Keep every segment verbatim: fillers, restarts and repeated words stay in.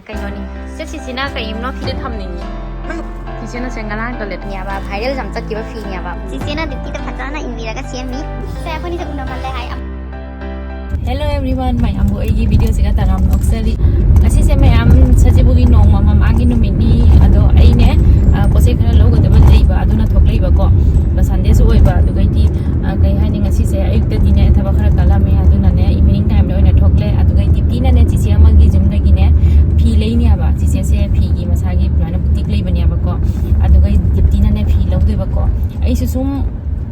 ꯀꯩꯅꯣꯅꯤ, ꯆꯦ ꯁꯤꯁꯤꯅ ꯀꯩꯅꯣ ꯐꯤꯗ ꯊꯝꯅꯤꯡꯉꯤ꯫ ꯆꯤꯆꯦꯅ ꯁꯦ ꯉꯔꯥꯡ ꯇꯣꯏꯂꯦꯠꯅꯦꯕ, ꯚꯥꯏꯔꯦꯜ ꯌꯥꯝ ꯆꯠꯈꯤꯕ ꯐꯤꯅꯦꯕ꯫ ꯆꯤꯆꯦꯅ ꯗ꯭ꯌꯨꯇꯤꯗ ꯐꯖꯅ ꯏꯟꯕꯤꯔꯒ ꯁꯦꯝꯃꯤ꯫ ꯁꯦ ꯑꯩꯈꯣꯏꯅꯤꯁꯦ ꯎꯅꯃꯜꯂꯦ ꯍꯥꯏ꯫ Hello everyone, ꯃꯌꯥꯝꯕꯨ ꯑꯩꯒꯤ ꯚꯤꯗꯤꯑꯣꯁꯤꯒ ꯇꯔꯥꯝꯅ ꯑꯣꯛꯆꯔꯤ꯫ ꯉꯁꯤꯁꯦ ꯃꯌꯥꯝ ꯁꯖꯤꯕꯨꯒꯤ ꯅꯣꯡꯃ ꯃꯃꯥꯡꯒꯤ ꯅꯨꯃꯤꯠꯅꯤ, ꯑꯗꯣ ꯑꯩꯅꯦ ꯑ, ꯄꯣꯠ ꯆꯩ ꯈꯔ ꯂꯧꯒꯗꯕ ꯂꯩꯕ, ꯑꯗꯨꯅ ꯊꯣꯛꯂꯛꯏꯕꯀꯣ꯫ ꯑꯗꯣ ꯁꯟꯗꯦꯁꯨ ꯑꯣꯏꯕ, ꯑꯗꯨꯒꯩꯗꯤ ꯑ, ꯀꯩ ꯍꯥꯏꯅꯤ, ꯉꯁꯤꯁꯦ ꯑꯌꯨꯛꯇꯗꯤꯅꯦ ꯊꯕꯛ ꯈꯔ ꯀꯜꯂꯝꯃꯦ, ꯑꯗꯨꯅꯅꯦ ꯏꯚꯤꯅꯤꯡ ꯇꯥꯏꯝꯗ ꯑꯣꯏꯅ ꯊꯣꯛꯂꯦ꯫ ꯑꯗꯨꯒꯩ ꯗꯤꯞꯇꯤꯅꯅꯦ ꯆꯤꯆꯦ ꯑꯃꯒꯤ ꯌꯨꯝꯗꯒꯤꯅꯦ ꯐꯤ ꯂꯩꯅꯦꯕ꯫ ꯆꯤꯆꯦꯁꯦ ꯐꯤꯒꯤ ꯃꯁꯥꯒꯤ ꯑꯗꯨꯃꯥꯏꯅ ꯕꯨꯇꯤꯛ ꯂꯩꯕꯅꯦꯕꯀꯣ, ꯑꯗꯨꯒꯩ ꯗꯤꯞꯇꯤꯅꯅꯦ ꯐꯤ ꯂꯧꯗꯣꯏꯕꯀꯣ꯫ ꯑꯩꯁꯨ ꯁꯨꯝ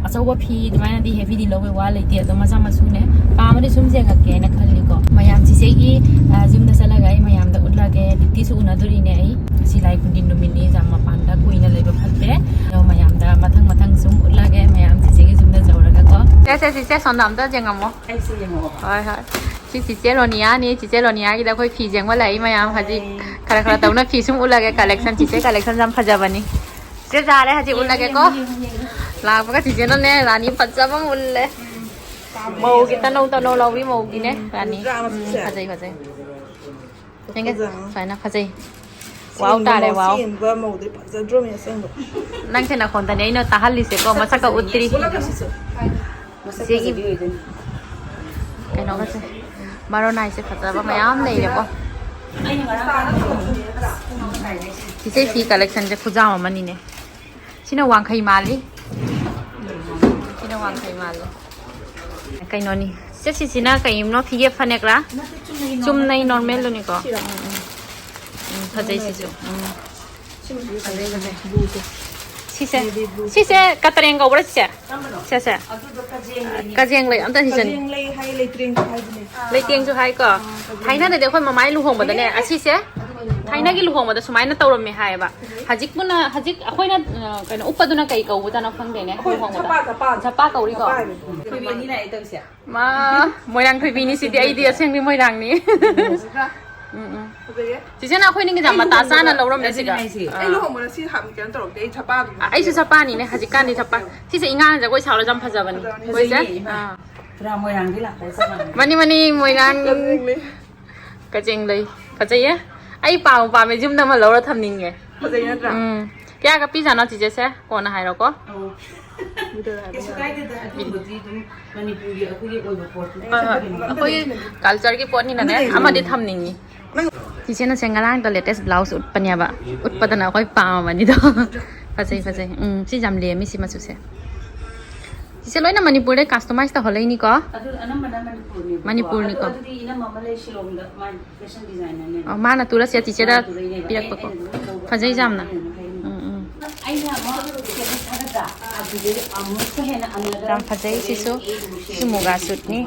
ꯑꯆꯧꯕ ꯐꯤ ꯑꯗꯨꯃꯥꯏꯅꯗꯤ ꯍꯦꯚꯤꯗꯤ ꯂꯧꯕꯩ ꯋꯥ ꯂꯩꯇꯦ, ꯑꯗꯣ ꯃꯆꯥ ꯃꯁꯨꯅꯦ ꯄꯥꯝꯃꯗꯤ ꯁꯨꯝ ꯌꯦꯡꯉꯛꯀꯦ ꯍꯥꯏꯅ ꯈꯜꯂꯤꯀꯣ꯫ ꯃꯌꯥꯝ ꯆꯤꯆꯦꯒꯤ ꯑ, ꯌꯨꯝꯗ ꯆꯠꯂꯒ ꯑꯩ ꯃꯌꯥꯝꯗ ꯎꯠꯂꯒꯦ꯫ ꯗꯤꯞꯇꯤꯁꯨ ꯎꯅꯗꯣꯔꯤꯅꯦ ꯑꯩ꯫ ꯉꯁꯤ ꯂꯥꯏ ꯈꯨꯔꯨꯝ ꯅꯨꯃꯤꯠꯅꯤ, ꯌꯥꯝ ꯃꯄꯥꯟꯗ ꯀꯨꯏꯅ ꯂꯩꯕ ꯐꯠꯇꯦ꯫ ꯑꯗꯣ ꯃꯌꯥꯝꯗ ꯃꯊꯪ ꯃꯊꯪ ꯁꯨꯝ ꯎꯠꯂꯒꯦ, ꯃꯌꯥꯝ ꯆꯤꯆꯦꯒꯤ ꯌꯨꯝꯗ ꯌꯧꯔꯒꯀꯣ꯫ ꯁꯦ, ꯁꯦ, ꯆꯤꯆꯦ, ꯁꯣꯝꯗ ꯑꯝꯇ ꯌꯦꯡꯉꯝꯃꯣ꯫ ꯑꯩꯁꯦ ꯌꯦꯡꯉꯛꯑꯣ꯫ ꯍꯣꯏ, ꯍꯣꯏ꯫ ꯁꯤ ꯆꯤꯆꯦ ꯔꯣꯅꯤꯌꯥꯅꯤ꯫ ꯆꯤꯆꯦ ꯔꯣꯅꯤꯌꯥꯒꯤꯗ ꯑꯩꯈꯣꯏ ꯐꯤ ꯌꯦꯡꯕ ꯂꯥꯛꯏ ꯃꯌꯥꯝ꯫ ꯍꯧꯖꯤꯛ ꯈꯔ ꯈꯔ ꯇꯧꯅ ꯐꯤ ꯁꯨꯝ ꯎꯠꯂꯒꯦ꯫ ꯀꯂꯦꯛꯁꯟ, ꯆꯤꯆꯦ ꯀꯂꯦꯛꯁꯟ ꯌꯥꯝ ꯐꯖꯕꯅꯤ꯫ ꯆꯤꯆꯦ ꯌꯥꯔꯦ, ꯍꯧꯖꯤꯛ ꯎꯠꯂꯒꯦꯀꯣ꯫ ꯂꯥꯛꯄꯒ ꯆꯤꯆꯦꯅꯅꯦ ꯔꯥꯅꯤ ꯐꯖꯕ ꯑꯃ ꯎꯠꯂꯦ꯫ ꯃꯧꯒꯤ ꯇꯅꯧ ꯇꯅꯧ ꯂꯧꯕꯤ ꯃꯧꯒꯤꯅꯦ ꯔꯥꯅꯤ꯫ ꯎꯝ, ꯐꯖꯩ, ꯐꯖꯩ꯫ ꯌꯦꯡꯒꯦ, ꯐꯖꯕ꯫ ꯁꯨꯃꯥꯏꯅ ꯐꯖꯩ꯫ ꯁꯤ ꯋꯥꯎ ꯌꯦꯡꯕ ꯇꯥꯔꯦ, ꯃꯧ-, ꯋꯥꯎ꯫ ꯁꯤ ꯌꯦꯡꯕ ꯃꯧꯗꯤ ꯐꯖꯗ꯭ꯔꯣꯃꯤ ꯑꯁꯦꯡꯕ꯫ ꯅꯪꯁꯦ ꯅꯈꯣꯟꯗꯅꯦ ꯑꯩꯅ ꯇꯥꯍꯜꯂꯤꯁꯦꯀꯣ, ꯃꯁꯛꯀ ꯎꯠꯇ꯭ꯔꯤ꯫ ꯄꯨꯂꯞ ꯁꯤꯁꯨ꯫ ꯃꯁꯛ ꯆꯤꯆꯦꯒꯤ ꯐꯖꯕꯤ ꯑꯣꯏꯗꯣꯏꯅꯤ꯫ ꯀꯩꯅꯣꯒꯁꯦ, ꯃꯔꯣꯟ ꯍꯥꯏꯁꯦ ꯐꯖꯕ ꯃꯌꯥꯝ ꯂꯩꯔꯦꯀꯣ꯫ ꯑꯩꯅ ꯉꯔꯥꯡ ꯀꯥꯟꯗ ꯆꯤꯆꯦ ꯐꯤ ꯀꯂꯦꯛꯁꯟꯁꯦ ꯈꯨꯖꯥꯝ ꯑꯃꯅꯤꯅꯦ꯫ ꯁꯤꯅ ꯋꯥꯡꯈꯩ ꯃꯥꯜꯂꯤ꯫ ꯁꯤꯅ ꯋꯥꯡꯈꯩ ꯃꯥꯜꯂꯤ꯫ ꯀꯩꯅꯣꯅꯤ꯫ ꯆꯦ ꯁꯤꯁꯤꯅ ꯀꯩꯅꯣ, ꯐꯤꯒꯦ ꯐꯅꯦꯛꯔꯥ? ꯅꯠꯇꯦ, ꯆꯨꯝꯅꯒꯤ ꯆꯨꯝꯅꯩ ꯅꯣꯔꯃꯦꯜꯗꯨꯅꯤꯀꯣ? ꯁꯤꯔꯣ? ꯎꯝ, ꯎꯝ, ꯎꯝ. ꯎꯝ, ꯐꯖꯩ ꯁꯤꯁꯨ꯫ ꯎꯝ. ꯁꯤꯃꯁꯨ ꯐꯖꯩ, ꯐꯖꯩ. ꯕ꯭ꯂꯨꯁꯦ꯫ ꯁꯤꯁꯦ, ꯅꯦꯚꯤ ꯕ꯭ꯂꯨ. ꯁꯤꯁꯦ ꯀꯇꯔꯦꯡ ꯀꯧꯕ꯭ꯔꯥ ꯁꯤꯁꯦ? ꯀꯔꯝꯕꯅꯣ? ꯁꯦ, ꯁꯦ꯫ ꯑꯗꯨꯗꯣ ꯀꯖꯦꯡ ꯂꯩꯅꯦ. ꯀꯖꯦꯡ ꯂꯩ, ꯑꯝꯇ ꯁꯤꯁꯦ. ꯀꯖꯦꯡ ꯂꯩ ꯍꯥꯏ, ꯂꯩꯇ꯭ꯔꯦꯡꯁꯨ ꯍꯥꯏꯕꯅꯦ. ꯂꯩꯇꯦꯡꯁꯨ ꯍꯥꯏꯀꯣ? ꯑꯥ, ꯀꯖꯦꯡ ꯂꯩ. ꯊꯥꯏꯅꯗꯗꯤ ꯑꯩꯈꯣꯏ ꯃꯃꯥꯏ ꯂꯨꯍꯣꯡꯕꯗꯅꯦ, ꯍꯦ. ꯑꯁꯤꯁꯦ, ꯑꯗꯨꯒ ꯊꯥꯏꯅꯒꯤ ꯂꯨꯍꯣꯡꯕꯗ ꯁꯨꯃꯥꯏꯅ ꯇꯧꯔꯝꯃꯦ ꯍꯥꯏꯌꯦꯕ꯫ ꯍꯧꯖꯤꯛꯄꯨꯅ, ꯍꯧꯖꯤꯛ ꯑꯩꯈꯣꯏꯅ, ꯑ, ꯀꯩꯅꯣ, ꯎꯞꯄꯗꯨꯅ ꯀꯩ ꯀꯧꯕꯖꯥꯠꯅꯣ ꯈꯪꯗꯦꯅꯦ, ꯑꯩꯈꯣꯏ ꯂꯨꯍꯣꯡꯕꯗ. ꯆꯄꯥ, ꯆꯄꯥ. ꯆꯄꯥ ꯀꯧꯔꯤꯀꯣ? ꯆꯄꯥ ꯍꯥꯏꯕ. ꯑꯩꯈꯣꯏ ꯃꯤ ꯑꯅꯤ ꯂꯥꯛꯑꯦ ꯇꯧꯔꯤꯁꯦ. ꯃꯥ, ꯃꯣꯏꯔꯥꯡ ꯊꯣꯏꯕꯤꯅꯤ ꯁꯤꯗꯤ, ꯑꯩꯗꯤ ꯑꯁꯦꯡꯕꯤ ꯃꯣꯏꯔꯥꯡꯅꯤ. ꯎꯝ, ꯎꯝ. ꯐꯖꯩꯌꯦ. ꯆꯤꯆꯦꯅ ꯑꯩꯈꯣꯏ ꯅꯤꯡꯒꯤ ꯌꯥꯝ ꯑꯩ ꯃꯇꯥ ꯂꯨꯍꯣꯡꯕꯗ ꯆꯥꯅ ꯂꯧꯔꯝꯃꯦ ꯑꯗꯨꯅꯦ ꯁꯤꯒ. ꯍꯥꯏꯁꯦ. ꯑꯥ. ꯑꯩ ꯂꯨꯍꯣꯡꯕꯗ ꯁꯤ ꯍꯥꯞ-, ꯀꯩꯅꯣ ꯇꯧꯔꯛꯇꯦ, ꯑꯩ ꯆꯄꯥꯗꯨ ꯑꯥ, ꯑꯩꯁꯨ ꯆꯄꯥꯅꯤꯅꯦ, ꯍꯧꯖꯤꯛꯀꯥꯟꯗꯤ ꯆꯄꯥ. ꯁꯤꯁꯦ ꯏꯉꯥꯡ ꯖꯒꯣꯏ ꯁꯥꯎꯔ ꯌꯥꯝ ꯐꯖꯕꯅꯤ. ꯐꯖꯕꯅꯤ. ꯍꯣꯏꯁꯦ? ꯐꯖꯩꯌꯦ, ꯏꯃꯥ. ꯑꯥ. ꯄꯨꯔꯥ ꯃꯣꯏꯔꯥꯡꯗꯤ ꯂꯥꯛꯄ ꯆꯞ ꯃꯥꯟꯅꯩ. ꯃꯅꯤ, ꯃꯅꯤ, ꯃꯣꯏꯔꯥꯡ. ꯀꯖꯦꯡ ꯂꯩ. ꯀꯖꯦꯡ ꯂꯩ. ꯐꯖꯩꯌꯦ. ꯑꯩ ꯄꯥꯝꯕꯨ ꯄꯥꯝꯃꯦ, ꯌꯨꯝꯗ ꯑꯃ ꯂꯧꯔ ꯊꯝꯅꯤꯡꯉꯦ꯫ ꯐꯖꯩ ꯅꯠꯇ꯭ꯔꯥ? ꯎꯝ꯫ ꯀꯌꯥꯒ ꯄꯤꯖꯥꯠꯅꯣ ꯆꯤꯆꯦꯁꯦ? ꯀꯣꯟꯅ ꯍꯥꯏꯔꯣꯀꯣ꯫ ꯀꯩꯁꯨ ꯀꯥꯏꯗꯦꯗ, ꯑꯗꯨꯕꯨꯗꯤ ꯑꯗꯨꯝ ꯃꯅꯤꯄꯨꯔꯒꯤ ꯑꯩꯈꯣꯏꯒꯤ ꯑꯣꯏꯕ ꯄꯣꯠꯇꯨ꯫ ꯍꯣꯏ ꯍꯣꯏ, ꯑꯩꯈꯣꯏꯒꯤ ꯀꯜꯆꯔꯒꯤ ꯄꯣꯠꯅꯤꯅꯅꯦ ꯑꯃꯗꯤ ꯊꯝꯅꯤꯡꯉꯤ꯫ ꯆꯤꯆꯦꯅꯁꯦ ꯉꯔꯥꯡꯗ ꯂꯦꯇꯦꯁ ꯕ꯭ꯂꯥꯎꯁ ꯎꯠꯄꯅꯦꯕ꯫ ꯎꯠꯄꯗꯅ ꯑꯩꯈꯣꯏ ꯄꯥꯝꯃꯕꯅꯤꯗꯣ꯫ ꯐꯖꯩ ꯐꯖꯩ꯫ ꯎꯝ, ꯁꯤ ꯌꯥꯝ ꯂꯦꯝꯃꯤ ꯁꯤ ꯃꯆꯨꯁꯦ꯫ ꯆꯤꯆꯦ ꯂꯣꯏꯅ ꯃꯅꯤꯄꯨꯔꯗꯩ ꯀꯁꯇꯃꯥꯏꯁ ꯇꯧꯍꯜꯂꯛꯏꯅꯤꯀꯣ꯫ ꯑꯗꯨ ꯑꯅꯝꯕꯅ ꯃꯅꯤꯄꯨꯔꯅꯦꯕꯀꯣ꯫ ꯃꯅꯤꯄꯨꯔꯅꯤꯀꯣ꯫ ꯑꯗꯣ ꯑꯗꯨꯗꯤ ꯏꯅꯝꯃ ꯑꯃ ꯂꯩ ꯁꯤꯂꯣꯡꯗ, ꯃꯥ ꯐꯦꯁꯟ ꯗꯤꯖꯥꯏꯅꯔꯅꯦꯕ꯫ ꯑ, ꯃꯥꯅ ꯇꯨꯔꯁꯦ ꯆꯤꯆꯦꯗ ꯃꯥꯅ ꯇꯨꯔꯛꯏꯅꯦꯕ꯫ ꯑꯩ, ꯄꯤꯔꯛꯄꯀꯣ꯫ ꯑꯩꯅ ꯑꯗꯨꯝ ꯂꯧꯕ ꯐꯖꯩ ꯃꯥꯅ ꯌꯥꯝꯅ꯫ ꯑꯩꯅ ꯑꯗꯨꯝ ꯍꯥꯏꯔꯤꯅꯦ꯫ ꯎꯝ ꯎꯝ꯫ ꯑꯩꯅ ꯑꯃ ꯁꯦꯠꯂꯦ ꯊꯥꯒꯠꯇ꯭ꯔꯥ? ꯑꯗꯨꯗꯩ ꯑꯃꯨꯛꯀ ꯍꯦꯟꯅ ꯑꯅꯗꯔ ꯌꯥꯝ ꯐꯖꯩ ꯁꯤꯁꯨ꯫ ꯁꯤꯁꯨ ꯃꯨꯒꯥ ꯁꯨꯠꯅꯤ꯫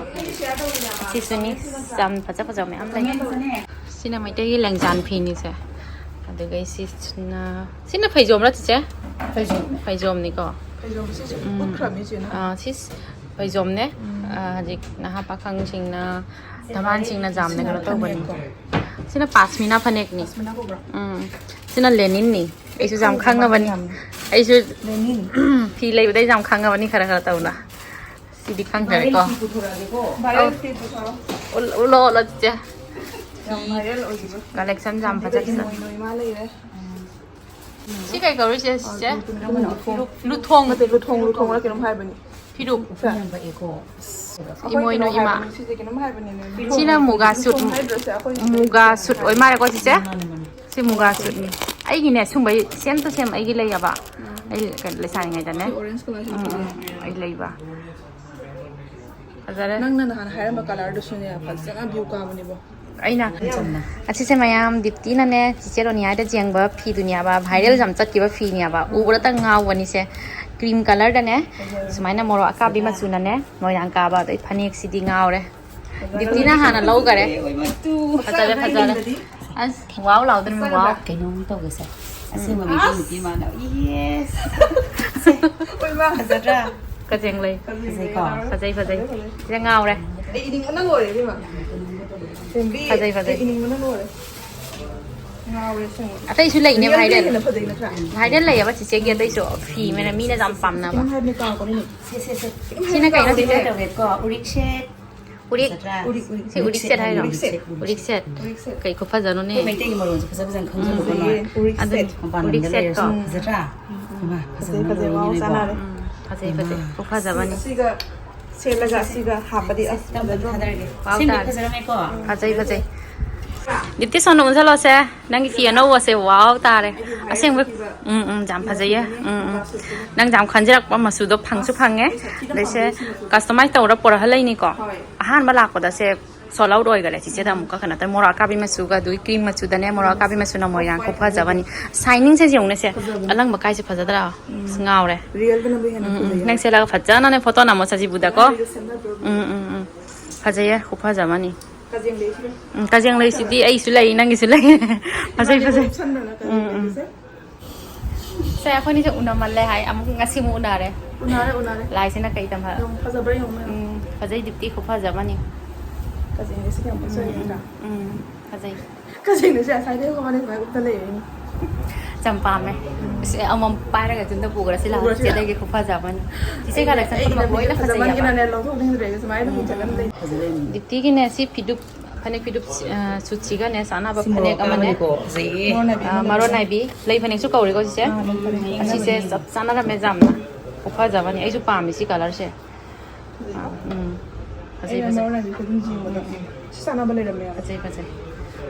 ꯑꯁꯤꯁꯨꯅꯤ꯫ ꯌꯥꯝ ꯐꯖ ꯐꯖꯕ ꯃꯌꯥꯝ ꯂꯩ꯫ ꯁꯤꯅ ꯃꯩꯇꯩꯒꯤ ꯂꯦꯡꯖꯥꯟ ꯐꯤꯅꯤꯁꯦ꯫ ꯑꯗꯨꯒ ꯁꯤꯁꯤꯅ, ꯁꯤꯅ ꯐꯩꯖꯣꯝꯔ ꯆꯤꯆꯦ? ꯐꯩꯖꯣꯝꯅꯦ꯫ ꯐꯩꯖꯣꯝꯅꯤꯀꯣ꯫ ꯐꯩꯖꯣꯝꯁꯤꯁꯨ ꯎꯝ꯫ ꯎꯠꯈ꯭ꯔꯕꯅꯤ ꯆꯦꯅ꯫ ꯑꯥ, ꯁꯤꯁ ꯐꯩꯖꯣꯝꯅꯦ꯫ ꯑꯥ, ꯍꯧꯖꯤꯛ ꯅꯍꯥ ꯄꯥꯈꯪꯁꯤꯡꯅ, ꯙꯃꯥꯟꯁꯤꯡꯅ ꯌꯥꯝꯅ ꯀꯩꯅꯣ ꯇꯧꯕꯅꯤ꯫ ꯁꯤꯅ ꯄꯥꯁꯃꯤꯅꯥ ꯐꯅꯦꯛꯅꯤ꯫ ꯄꯥꯁꯃꯤꯅꯥ ꯀꯧꯕ꯭ꯔꯥ? ꯎꯝ꯫ ꯁꯤꯅ ꯂꯦꯅꯤꯟꯅꯤ꯫ ꯑꯩꯁꯨ ꯌꯥꯝ ꯈꯪꯗꯦ, ꯈꯪꯉꯕꯅꯤ꯫ ꯌꯥꯝ꯫ ꯑꯩꯁꯨ ꯂꯦꯅꯤꯟ꯫ ꯐꯤ ꯂꯩꯕꯗ ꯑꯩꯁꯨ ꯌꯥꯝ ꯈꯪꯉꯕꯅꯤ ꯈꯔ ꯈꯔ ꯇꯧꯅ꯫ ꯁꯤꯗꯤ ꯈꯪꯈ꯭ꯔꯦꯀꯣ꯫ ꯚꯥꯏꯔꯦꯜ ꯐꯤ ꯄꯨꯊꯣꯔꯛꯑꯒꯦꯀꯣ꯫ ꯚꯥꯏꯔꯦꯜ ꯐꯤ ꯄꯨꯊꯣꯔꯛꯑꯣ꯫ ꯎꯠ-, ꯎꯠꯂꯣ, ꯎꯠꯂꯣ, ꯆꯤꯆꯦ꯫ ꯌꯥꯝ ꯚꯥꯏꯔꯦꯜ ꯑꯣꯏꯈꯤꯕ꯫ ꯀꯂꯦꯛꯁꯟ ꯌꯥꯝ ꯁꯤꯗ ꯐꯖꯈꯤꯕ꯫ ꯏꯃꯣꯏꯅꯨ ꯏꯃꯥ ꯂꯩꯔꯦ꯫ ꯁꯤ ꯀꯩ ꯀꯧꯔꯤ, ꯆꯤꯆꯦ? ꯐꯤꯔꯨꯛ꯫ ꯂꯨꯊꯣꯡ꯫ ꯅꯠꯇꯦ, ꯂꯨꯊꯣꯡ, ꯂꯨꯊꯣꯡꯂ ꯀꯩꯅꯣꯝ ꯍꯥꯏꯕꯅꯤ꯫ ꯐꯤꯔꯨꯛ꯫ ꯁꯦ꯫ ꯏꯃꯣꯏꯅꯨ ꯏꯃꯥ꯫ ꯁꯤꯁꯦ ꯀꯩꯅꯣꯝ ꯍꯥꯏꯕꯅꯦ꯫ ꯁꯤꯅ ꯃꯨꯒꯥ ꯁꯨꯠ, ꯂꯨꯊꯣꯡ ꯍꯥꯏꯗ꯭ꯔꯁꯦ ꯑꯩꯈꯣꯏ ꯃꯨꯒꯥ ꯁꯨꯠ ꯑꯣꯏ ꯃꯥꯜꯂꯦꯀꯣ, ꯆꯤꯆꯦ? ꯁꯤ ꯃꯨꯒꯥ ꯁꯨꯠꯅꯤ꯫ ꯑꯩꯒꯤꯅꯦ ꯁꯨꯝꯕꯩ ꯁꯦꯝ ꯇꯨ ꯁꯦꯝ ꯑꯩꯒꯤ ꯂꯩꯌꯦꯕ꯫ ꯑꯩ ꯀꯩꯅꯣ ꯂꯩꯁꯥꯔꯤꯉꯩꯗꯅꯦ꯫ ꯁꯤ orange colour ꯁꯦ ꯎꯝ, ꯎꯝ, ꯐꯖꯩꯌꯦ꯫ ꯑꯩ ꯂꯩꯕ꯫ ꯐꯖꯔꯦ꯫ ꯅꯪꯅ ꯅꯍꯥꯟ ꯍꯥꯏꯔꯝꯕ colour ꯗꯨꯁꯨꯅꯦ ꯐꯖꯅ view ꯀꯥꯕꯅꯦꯕꯣ꯫ ꯑꯩꯅ, ꯑꯁꯤꯁꯦ ꯃꯌꯥꯝ ꯗꯤꯞꯇꯤꯅꯅꯦ ꯆꯤꯆꯦ ꯔꯣꯅꯤꯌꯥꯗ ꯌꯦꯡꯕ ꯐꯤꯗꯨꯅꯦꯕ, viral ꯌꯥꯝ ꯆꯠꯈꯤꯕ ꯐꯤꯅꯦꯕ꯫ ꯎꯕꯗꯇ ꯉꯥꯎꯕꯅꯤꯁꯦ꯫ Cream colour ꯗꯅꯦ ꯁꯨꯃꯥꯏꯅ ꯃꯣꯔꯣꯛ ꯑꯀꯥꯕꯤ ꯃꯆꯨꯅꯅꯦ ꯃꯣꯏꯔꯥꯡ ꯀꯥꯕ꯫ ꯑꯗꯩ ꯐꯅꯦꯛꯁꯤꯗꯤ ꯉꯥꯎꯔꯦ꯫ ꯗꯤꯞꯇꯤꯅ ꯍꯥꯟꯅ ꯂꯧꯈꯔꯦ꯫ ꯐꯖꯔꯦ, ꯐꯖꯔꯦ꯫ ꯑꯁ, wow ꯂꯥꯎꯗ꯭ꯔꯤꯕ, wow꯫ ꯀꯩꯅꯣꯝ ꯇꯧꯒꯦꯁꯦ꯫ ꯑꯁꯦꯡꯕ ꯃꯩꯇꯩ ꯅꯨꯄꯤ ꯃꯥꯟꯅꯕ꯫ Yes꯫ ꯍꯣꯏ ꯃꯥ꯫ ꯐꯖꯗ꯭ꯔꯥ? ꯀꯖꯦꯡ ꯂꯩ꯫ ꯐꯖꯩꯀꯣ? ꯐꯖꯩ, ꯐꯖꯩ꯫ ꯁꯤꯗ ꯉꯥꯎꯔꯦ꯫ ꯑꯩ ꯏꯅꯤꯡꯕꯅ ꯂꯣꯏꯔꯦ ꯏꯕꯦꯝꯃ꯫ ꯁꯦꯝꯕꯤ꯫ ꯐꯖꯩ, ꯐꯖꯩ꯫ ꯑꯩ ꯏꯅꯤꯡꯕꯅ ꯂꯣꯏꯔꯦ꯫ ꯉꯥꯎꯔꯦ ꯑꯁꯦꯡꯕ꯫ ꯑꯇꯩꯁꯨ ꯂꯩꯅꯦ, Real ꯗꯤ viral꯫ ꯍꯦꯟꯅ ꯐꯖꯩ ꯅꯠꯇ꯭ꯔꯥ? Viral ꯂꯩꯌꯦꯕ ꯆꯤꯆꯦꯒꯤ ꯑꯇꯩꯁꯨ ꯐꯤ ꯃꯤꯅ, ꯃꯤꯅ ꯌꯥꯝ ꯄꯥꯝꯅꯕ꯫ ꯀꯩꯅꯣꯝ ꯍꯥꯏꯕꯅꯦ ꯀꯥꯎꯈ꯭ꯔꯦꯅꯦ꯫ ꯁꯦ, ꯁꯦ, ꯁꯦ꯫ ꯁꯤꯅ ꯀꯩꯅꯣ ꯆꯤꯆꯦ? ꯇꯧꯒꯦꯀꯣ, ꯎꯔꯤꯛꯁꯦ꯫ ꯎꯔꯤꯛ꯫ ꯐꯖꯗ꯭ꯔꯥ? ꯎꯔꯤꯛ, ꯎꯔꯤꯛ꯫ ꯁꯤ ꯎꯔꯤꯛ ꯁꯦꯠ ꯍꯥꯏꯔꯣ? ꯎꯔꯤꯛ ꯁꯦꯠ, ꯎꯔꯤꯛ ꯁꯦꯠ꯫ ꯎꯔꯤꯛ ꯁꯦꯠ꯫ ꯀꯩ ꯈꯨꯐꯖꯅꯣꯅꯦ꯫ ꯑꯩꯈꯣꯏ ꯃꯩꯇꯩꯒꯤ ꯃꯔꯣꯟꯁꯦ ꯐꯖ ꯐꯖꯅ ꯈꯪꯖꯤꯜꯂꯨꯀꯣ ꯅꯣꯏ꯫ ꯎꯔꯤꯛ ꯑꯗꯨꯅꯤ, ꯁꯦꯠ꯫ ꯃꯄꯥꯟ ꯎꯔꯤꯛ ꯂꯝꯗ ꯁꯦꯠ ꯂꯩꯔꯁꯨ ꯀꯣ꯫ ꯐꯖꯗ꯭ꯔꯥ? ꯎꯝ꯫ ꯏꯃꯥ, ꯐꯖꯩ, ꯐꯖꯅ ꯐꯖꯩ, ꯃꯑꯣꯡ ꯂꯣꯏꯅꯀꯣ꯫ ꯆꯥꯅꯔꯦ꯫ ꯎꯝ, ꯐꯖꯩ, ꯐꯖꯩ꯫ ꯏꯃꯥ꯫ ꯈꯨꯐꯖ ꯑꯃꯅꯤ꯫ ꯑꯁꯤꯒ ꯁꯦꯠꯂꯒ ꯑꯁꯤꯒ ꯍꯥꯞꯄꯗꯤ ꯑꯁ ꯐꯖꯗ꯭ꯔꯣ? ꯊꯥꯗꯔꯒꯦ꯫ ꯋꯥꯎ ꯁꯦꯝꯕ ꯇꯥꯔꯦ꯫ ꯐꯖꯔꯝꯃꯦꯀꯣ? ꯐꯖꯩ, ꯐꯖꯩ꯫ ꯗꯤꯞꯇꯤ ꯁꯣꯝꯗ ꯑꯣꯟꯁꯤꯜꯂꯣꯁꯦ꯫ ꯅꯪꯒꯤ ꯐꯤ ꯑꯅꯧꯕꯁꯦ ꯋꯥꯎ ꯇꯥꯔꯦ꯫ ꯑꯁꯦꯡꯕ꯫ ꯎꯝ, ꯎꯝ, ꯌꯥꯝ ꯐꯖꯩꯌꯦ꯫ ꯎꯝ, ꯎꯝ꯫ ꯅꯪ ꯌꯥꯝ ꯈꯟꯖꯔꯛꯄ ꯃꯆꯨꯗꯣ ꯐꯪꯁꯨ ꯐꯪꯉꯦ꯫ ꯑꯗꯩꯁꯦ customize ꯇꯧꯔ ꯄꯨꯔꯛꯍꯜꯂꯛꯏꯅꯤꯀꯣ꯫ ꯍꯣꯏ꯫ ꯑꯍꯥꯟꯕ ꯂꯥꯛꯄꯗ ꯁꯦ sold out ꯑꯣꯏꯈꯔꯦ꯫ ꯆꯤꯆꯦꯗ ꯑꯃꯨꯛꯀ ꯀꯩꯅꯣ ꯇꯧꯔꯦ, ꯃꯣꯔꯣꯛ ꯑꯀꯥꯕꯤ ꯃꯆꯨꯒ ꯑꯗꯨꯒꯤ cream ꯃꯆꯨꯗꯅꯦ, ꯃꯣꯔꯣꯛ ꯑꯀꯥꯕꯤ ꯃꯆꯨꯅ ꯃꯣꯏꯔꯥꯡ ꯈꯨꯐꯖꯕꯅꯤ꯫ Shiningꯁꯦ ꯌꯦꯡꯉꯨꯅꯦꯁꯦ꯫ ꯐꯖꯕꯅꯤ꯫ ꯑꯂꯪꯕ ꯀꯥꯏꯁꯦ ꯐꯖꯗ꯭ꯔꯥ? ꯑꯁ, ꯉꯥꯎꯔꯦ꯫ Realꯗꯅꯕꯨ ꯍꯦꯟꯅ ꯎꯝ, ꯎꯝ꯫ ꯐꯖꯩ ꯅꯪ ꯍꯥꯏꯕ꯫ ꯁꯦꯠꯂꯒ ꯐꯖꯅꯅꯦ photo ꯅꯝꯃꯣ ꯁꯖꯤꯕꯨꯗꯀꯣ꯫ ꯑꯉꯥꯡꯒꯤꯗꯣ ꯁꯦꯝꯅꯗ꯭ꯔꯣ? ꯎꯝ, ꯎꯝ, ꯎꯝ꯫ ꯐꯖꯩꯌꯦ, ꯈꯨꯐꯖ ꯑꯃꯅꯤ꯫ ꯀꯥꯖꯦꯡ ꯂꯩꯁꯤꯔꯣ? ꯎꯝ, ꯀꯥꯖꯦꯡ ꯂꯩꯁꯤꯗꯤ ꯑꯩꯁꯨ ꯂꯩ, ꯅꯪꯒꯤꯁꯨ ꯂꯩ꯫ ꯐꯖꯩ, ꯃꯥꯗꯤ ꯐꯖꯩ꯫ ꯎꯞꯁꯟꯗꯅ ꯀꯥꯖꯦꯡ ꯎꯝ, ꯎꯝ꯫ ꯂꯩꯁꯦ꯫ ꯁꯦ, ꯑꯩꯈꯣꯏꯅꯤꯁꯦ ꯎꯅꯃꯜꯂꯦ ꯍꯥꯏ, ꯑꯃꯨꯛ ꯉꯁꯤꯃꯨꯛ ꯎꯅꯔꯦ꯫ ꯎꯅꯔꯦ, ꯎꯅꯔꯦ꯫ ꯂꯥꯏꯁꯤꯅ ꯀꯩ ꯇꯝꯍꯜ-, ꯌꯥꯝ ꯐꯖꯕ꯭ꯔꯥ ꯌꯦꯡꯉꯨꯅꯦ꯫ ꯎꯝ, ꯐꯖꯩ, ꯗꯤꯞꯇꯤ ꯈꯨꯐꯖ ꯑꯃꯅꯤ꯫ ꯀꯥꯖꯦꯡ ꯂꯩꯁꯤ ꯀꯌꯥꯝ ꯐꯖꯩ ꯎꯝ, ꯅꯠꯇ꯭ꯔꯥ? ꯎꯝ, ꯐꯖꯩ꯫ ꯀꯥꯖꯦꯡ ꯂꯩꯁꯦ ꯉꯁꯥꯏꯗꯩ ꯃꯕꯥꯅꯤ ꯁꯨꯃꯥꯏꯅ ꯎꯞꯇ ꯂꯩꯔꯦꯅꯦ꯫ ꯌꯥꯝ ꯄꯥꯝꯃꯦ꯫ ꯎꯝ꯫ ꯑꯁ, ꯑꯃꯃꯝ ꯄꯥꯏꯔꯒ ꯌꯨꯝꯗ ꯄꯨꯈ꯭ꯔꯁꯤ ꯂꯥꯛꯑꯣ, ꯄꯨꯈ꯭ꯔꯁꯤ ꯂꯥꯛꯑꯣ꯫ ꯆꯤꯆꯦꯗꯒꯤ ꯈꯨꯐꯖ ꯑꯃꯅꯤ꯫ ꯆꯤꯆꯦ collection ꯑꯩꯅ ꯄꯨꯝꯅꯃꯛ ꯂꯣꯏꯅ ꯐꯖꯩꯌꯦꯕ꯫ ꯐꯖꯃꯟꯒꯤꯅꯅꯦ ꯂꯧꯊꯣꯛꯅꯤꯡꯗ꯭ꯔꯦ, ꯁꯨꯃꯥꯏꯅ ꯑꯗꯨꯝ ꯎꯝ, ꯆꯠꯂꯒ ꯎꯝ, ꯂꯩ꯫ ꯐꯖꯩ꯫ ꯗꯤꯞꯇꯤꯒꯤꯅꯦ, ꯁꯤ ꯐꯤꯗꯨꯞ ꯐꯅꯦꯛ ꯐꯤꯗꯨꯞ, ꯑ, suitꯁꯤꯒꯅꯦ ꯆꯥꯟꯅꯕ ꯁꯤ ꯐꯅꯦꯛ ꯃꯣꯔꯣꯛ ꯑꯃꯅꯦ꯫ ꯑꯀꯥꯕꯅꯤꯀꯣ, ꯐꯖꯩꯌꯦ꯫ ꯑ, ꯃꯔꯣꯟ ꯅꯥꯏꯕꯤ꯫ ꯂꯩ ꯐꯅꯦꯛꯁꯨ ꯀꯧꯔꯦꯀꯣ ꯁꯤꯁꯦ? ꯑꯥ, ꯂꯩ ꯐꯅꯦꯛ ꯑꯁꯤꯁꯦ ꯀꯧꯅꯕꯅꯦ꯫ ꯆꯞ ꯆꯥꯟꯅꯔꯝꯃꯦ ꯌꯥꯝꯅ꯫ ꯈꯨꯐꯖ ꯑꯃꯅꯤ꯫ ꯑꯩꯁꯨ ꯄꯥꯝꯃꯤ ꯁꯤ colourꯁꯦ꯫ ꯐꯖꯩꯀꯣ? ꯑꯥ, ꯎꯝ꯫ ꯐꯖꯩ, ꯑꯩꯅ ꯐꯖꯩ꯫ ꯃꯔꯣꯟ ꯅꯥꯏꯕꯤ ꯈꯨꯗꯤꯡ ꯌꯦꯡꯕꯗ ꯎꯝ, ꯎꯝ꯫ ꯁꯤ ꯆꯥꯟꯅꯕ ꯂꯩꯔꯝꯃꯦ ꯌꯥꯝꯅ꯫ ꯐꯖꯩ, ꯐꯖꯩ꯫